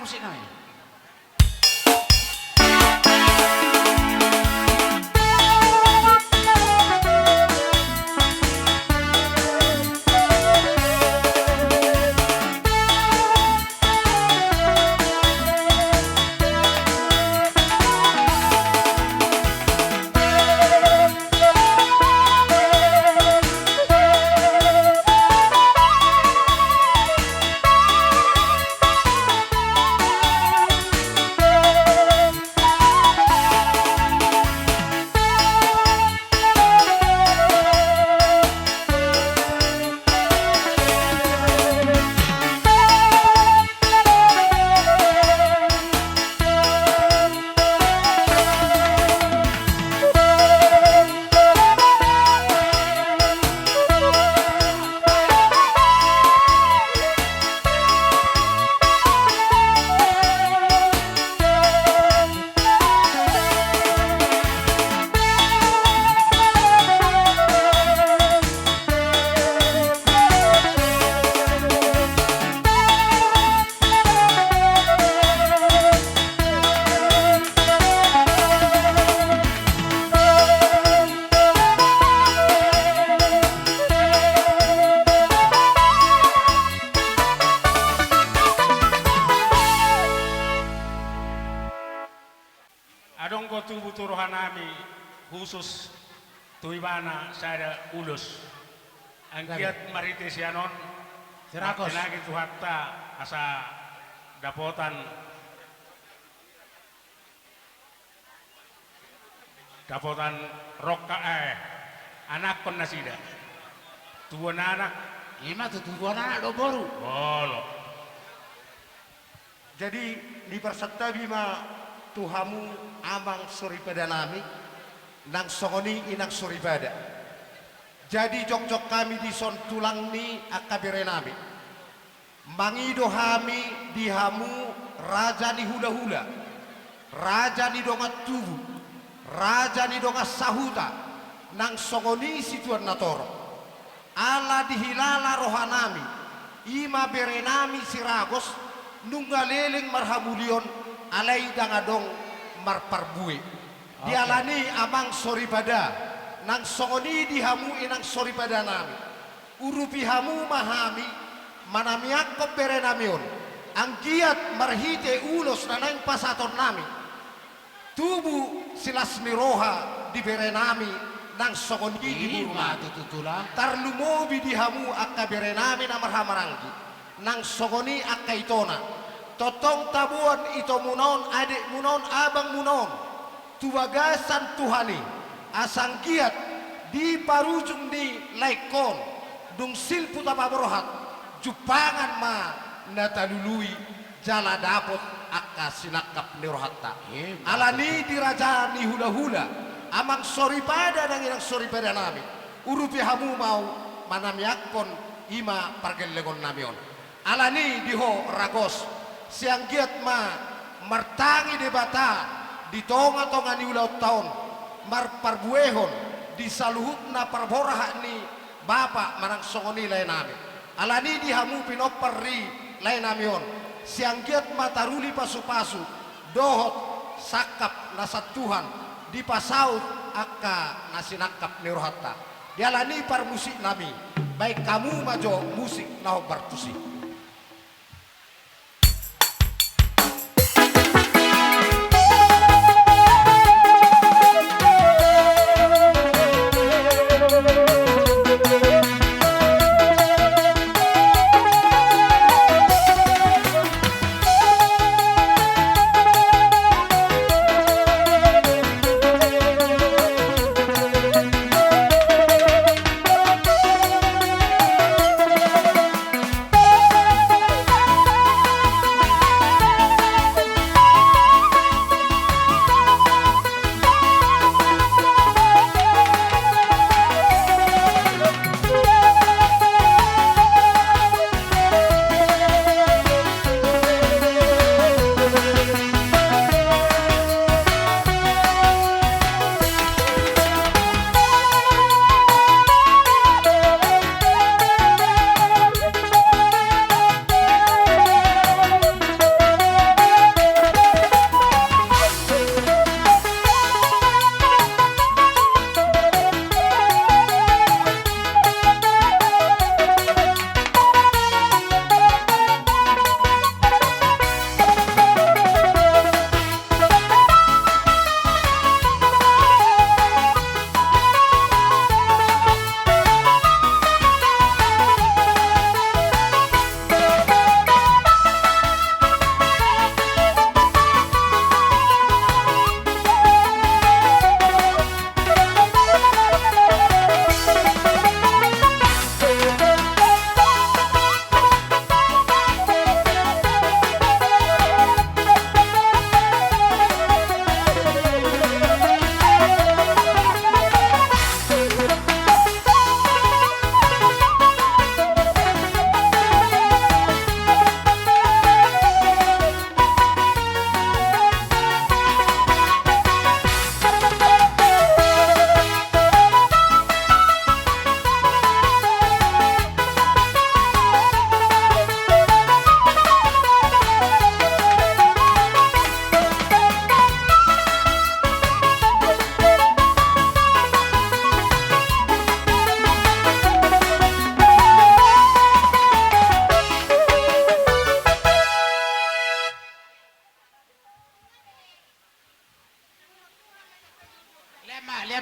Musik nami. Adong do tubu tu rohanami khusus tu ibana sada ulos. Anggiat marhite sian on, Siragos, martinangi Tuhanta asa dapotan, dapotan rongkap, eh, anakkon nasida. Tubuan anak. Ima tu tubuan anak do boru. Olo. Jadi, diparsantabi ma tu hamu amang soripadanami, nang songon i inang soripada. Jadi, jongjong hami dison tulang ni angka berenami. Mangido hami di hamu raja ni hulahula, raja ni dongan tubu, raja ni dongan sahuta, nang songon i situan na torop. Ala dihilala rohanami, i ma berenami Siragos, nunga leleng marhamulion, alai ndang adong marparbue. Di, oke, alani amang soripada, nang songon i di hamu inang soripadanami. Urupi hamu ma hami, manamiangkon berenami on, anggiat marhite ulos na naeng pasahatonnami, tubu silas ni roha di berenami, nang songon i di, ima, boru, tutu tulang. Tarlumobi di hamu angka berenami na marhahamaranggi, nang songon i angka itona. Tongtong taboan itomuna on, adekmuna on, abangmuna on tu bagasan Tuhan i, asa anggiat di parujung ni laengkon, dung silpu tapaborhat, jumpangan ma na talului jala dapot angka sinangkap ni rohanta. Emma tutu. Alani di raja ni hulahula, amang soripada nang inang soripadanami, urupi hamu ma au manamiangkon i ma pargellengonnami on. Alani di ho Ragos, sai anggiat ma martangi Debata di tongatonga ni ulaonta on, marparbuehon di saluhutna parborhat ni bapa manang songon i laenami. Alani di hamu pinompar ni laenami on, sai anggiat ma taruli pasupasu dohot sangkap na santuhan dipasaut angka na sinangkap ni rohanta. Di alani parmusiknami, baen hamu ma jo musik na hombar tusi.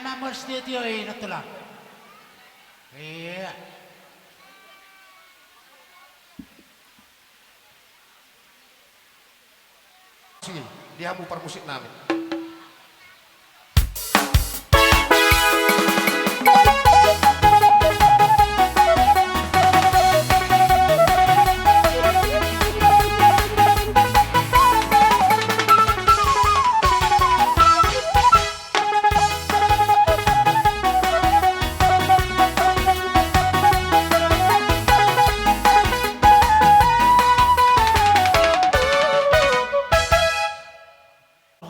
Mamuas tio-tio i, Nantulang. Iya. Sini, di hamu parmusik nami.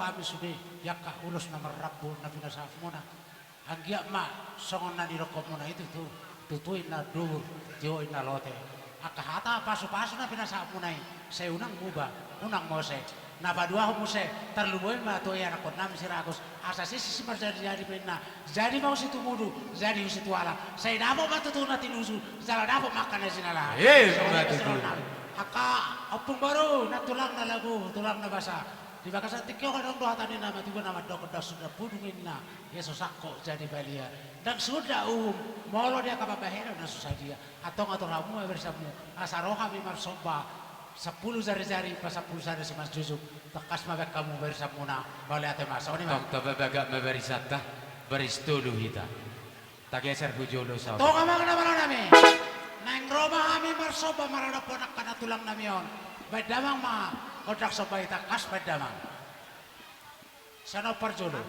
Hami sude, i angka ulos na marrambu na pinasahatmuna. Anggiat ma songon na nidokmuna i tutu, tutu inna dubur, tio inna lote. Angka hata pasu-pasu na pinasahatmuna i, sai unang muba, unang mose. Na paduahon muse, tarlumobi ma tu i anakkonnami si Ragus, asa sisi si marjadi-jadi ma inna, jadi ma hu situbudu, jadi hu situala. Sai dapot ma tutu na tinuju, jala dapot ma angka na jinalahan. Eh, songon i ma tutu. Angka ompung boru, nantulang na lagu, tulang na basa. Di bagasan tingki on adong do hata ni na matuba na mandok, ndang suda pudung inna, ia so sangkot jadi balia. Ndang suda uhum, molo di angka pambahenan na so sadia. Antong atur hamu ma barisanmu, asa ro hami marsomba, sampulu jari-jari, pasampulu sada simanjujung, tangkas ma baen hamu barisanmuna, mauliate ma, songon i ma. Tong, taba bagak ma barisanta, baris tolu hita. Tageser hu jolo saotik. Tong amang na malo nami. Naeng ro ma hami marsomba maradophon angka na tulang nami on. Baen damang ma gondang somba i, tangkas baen damang. Sian on parjolo.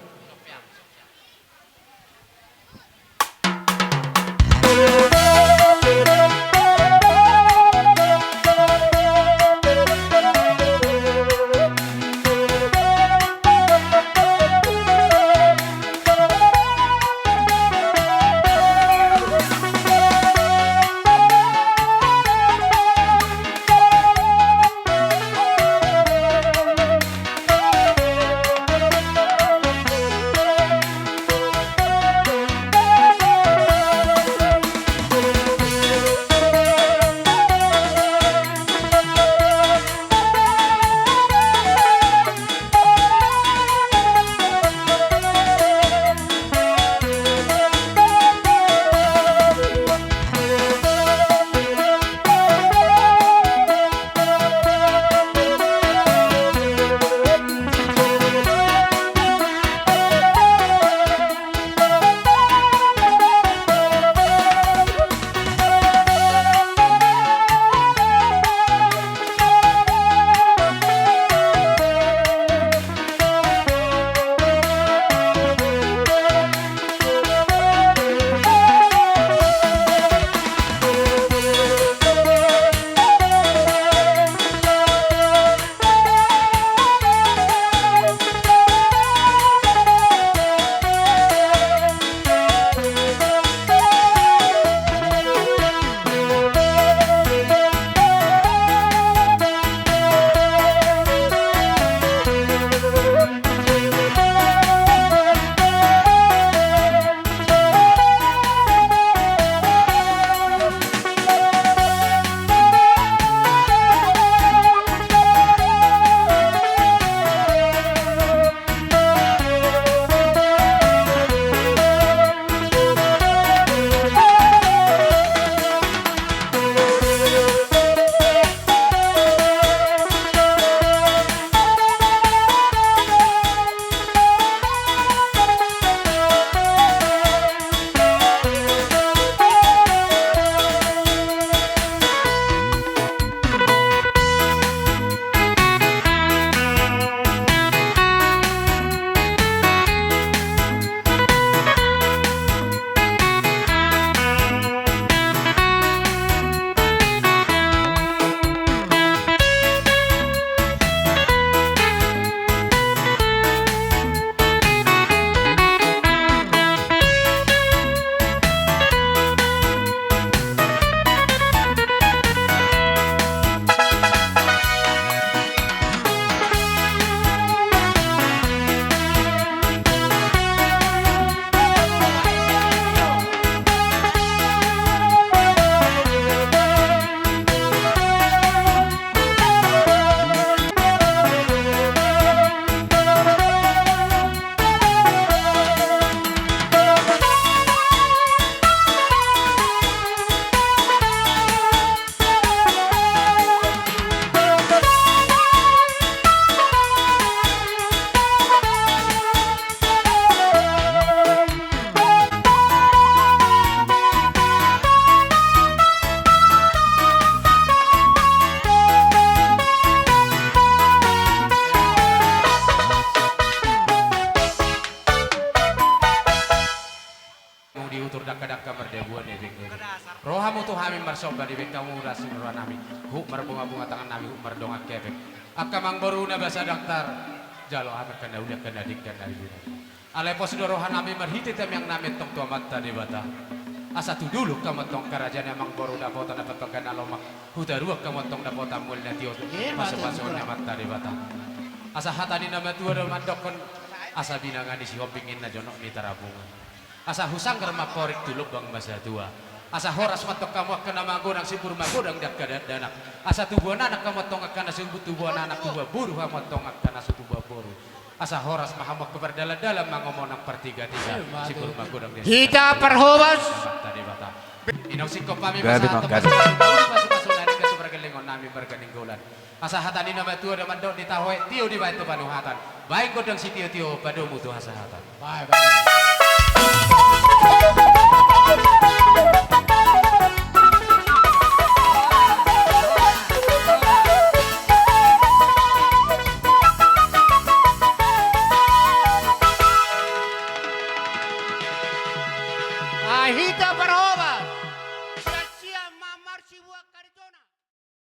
marsomba dibahen hamu, las ni roha nami. Huhut marbunga-bunga tangan nami, huhut mardongan hepeng. Angka amangboru na basa dakdanak, jalo hami angka na uli, angka na denggan, na denggan. Alai pos do roha nami marhite tangiang nami antong tu Amanta Debata. Asa tu dolok hamu antong angka raja ni amangboru, dapotan na papaga na lomak. Hutaruan hamu antong dapotan mual na tio. Eh, pasu-pasu ni Amanta Debata. Asa hata ni na matua do mandokhon, asa binanga ni Sihombing ninna jonok ni Tarabunga. Asa husanggar ma amporik tu lombang ma satua. Asa horas ma antong hamu angka na magodang, subur magodang di angka dakdanak. Asa tubuan anak hamu antong angka na so tubuan anak, tubuan boru hamu antong angka na so tubuan boru. Asa horas ma hamu angka pardalan-dalan, mangomo nang partiga-tiga. Eh, subur magodang di hita angka parhobas. Amanta Debata. Inong singkop hami. Gabe masa manggabe. Pasu-pasu nami, pasu-pasu nami, pasu pargellengon nami marga Nainggolan. Asa hata ni na matua do mandok, ditahohon tio dibahen tu panuhatan. Bahen gondang sitio-tio, padomu tu hasahatan. Bahen, bahen. Ai hita parhobas.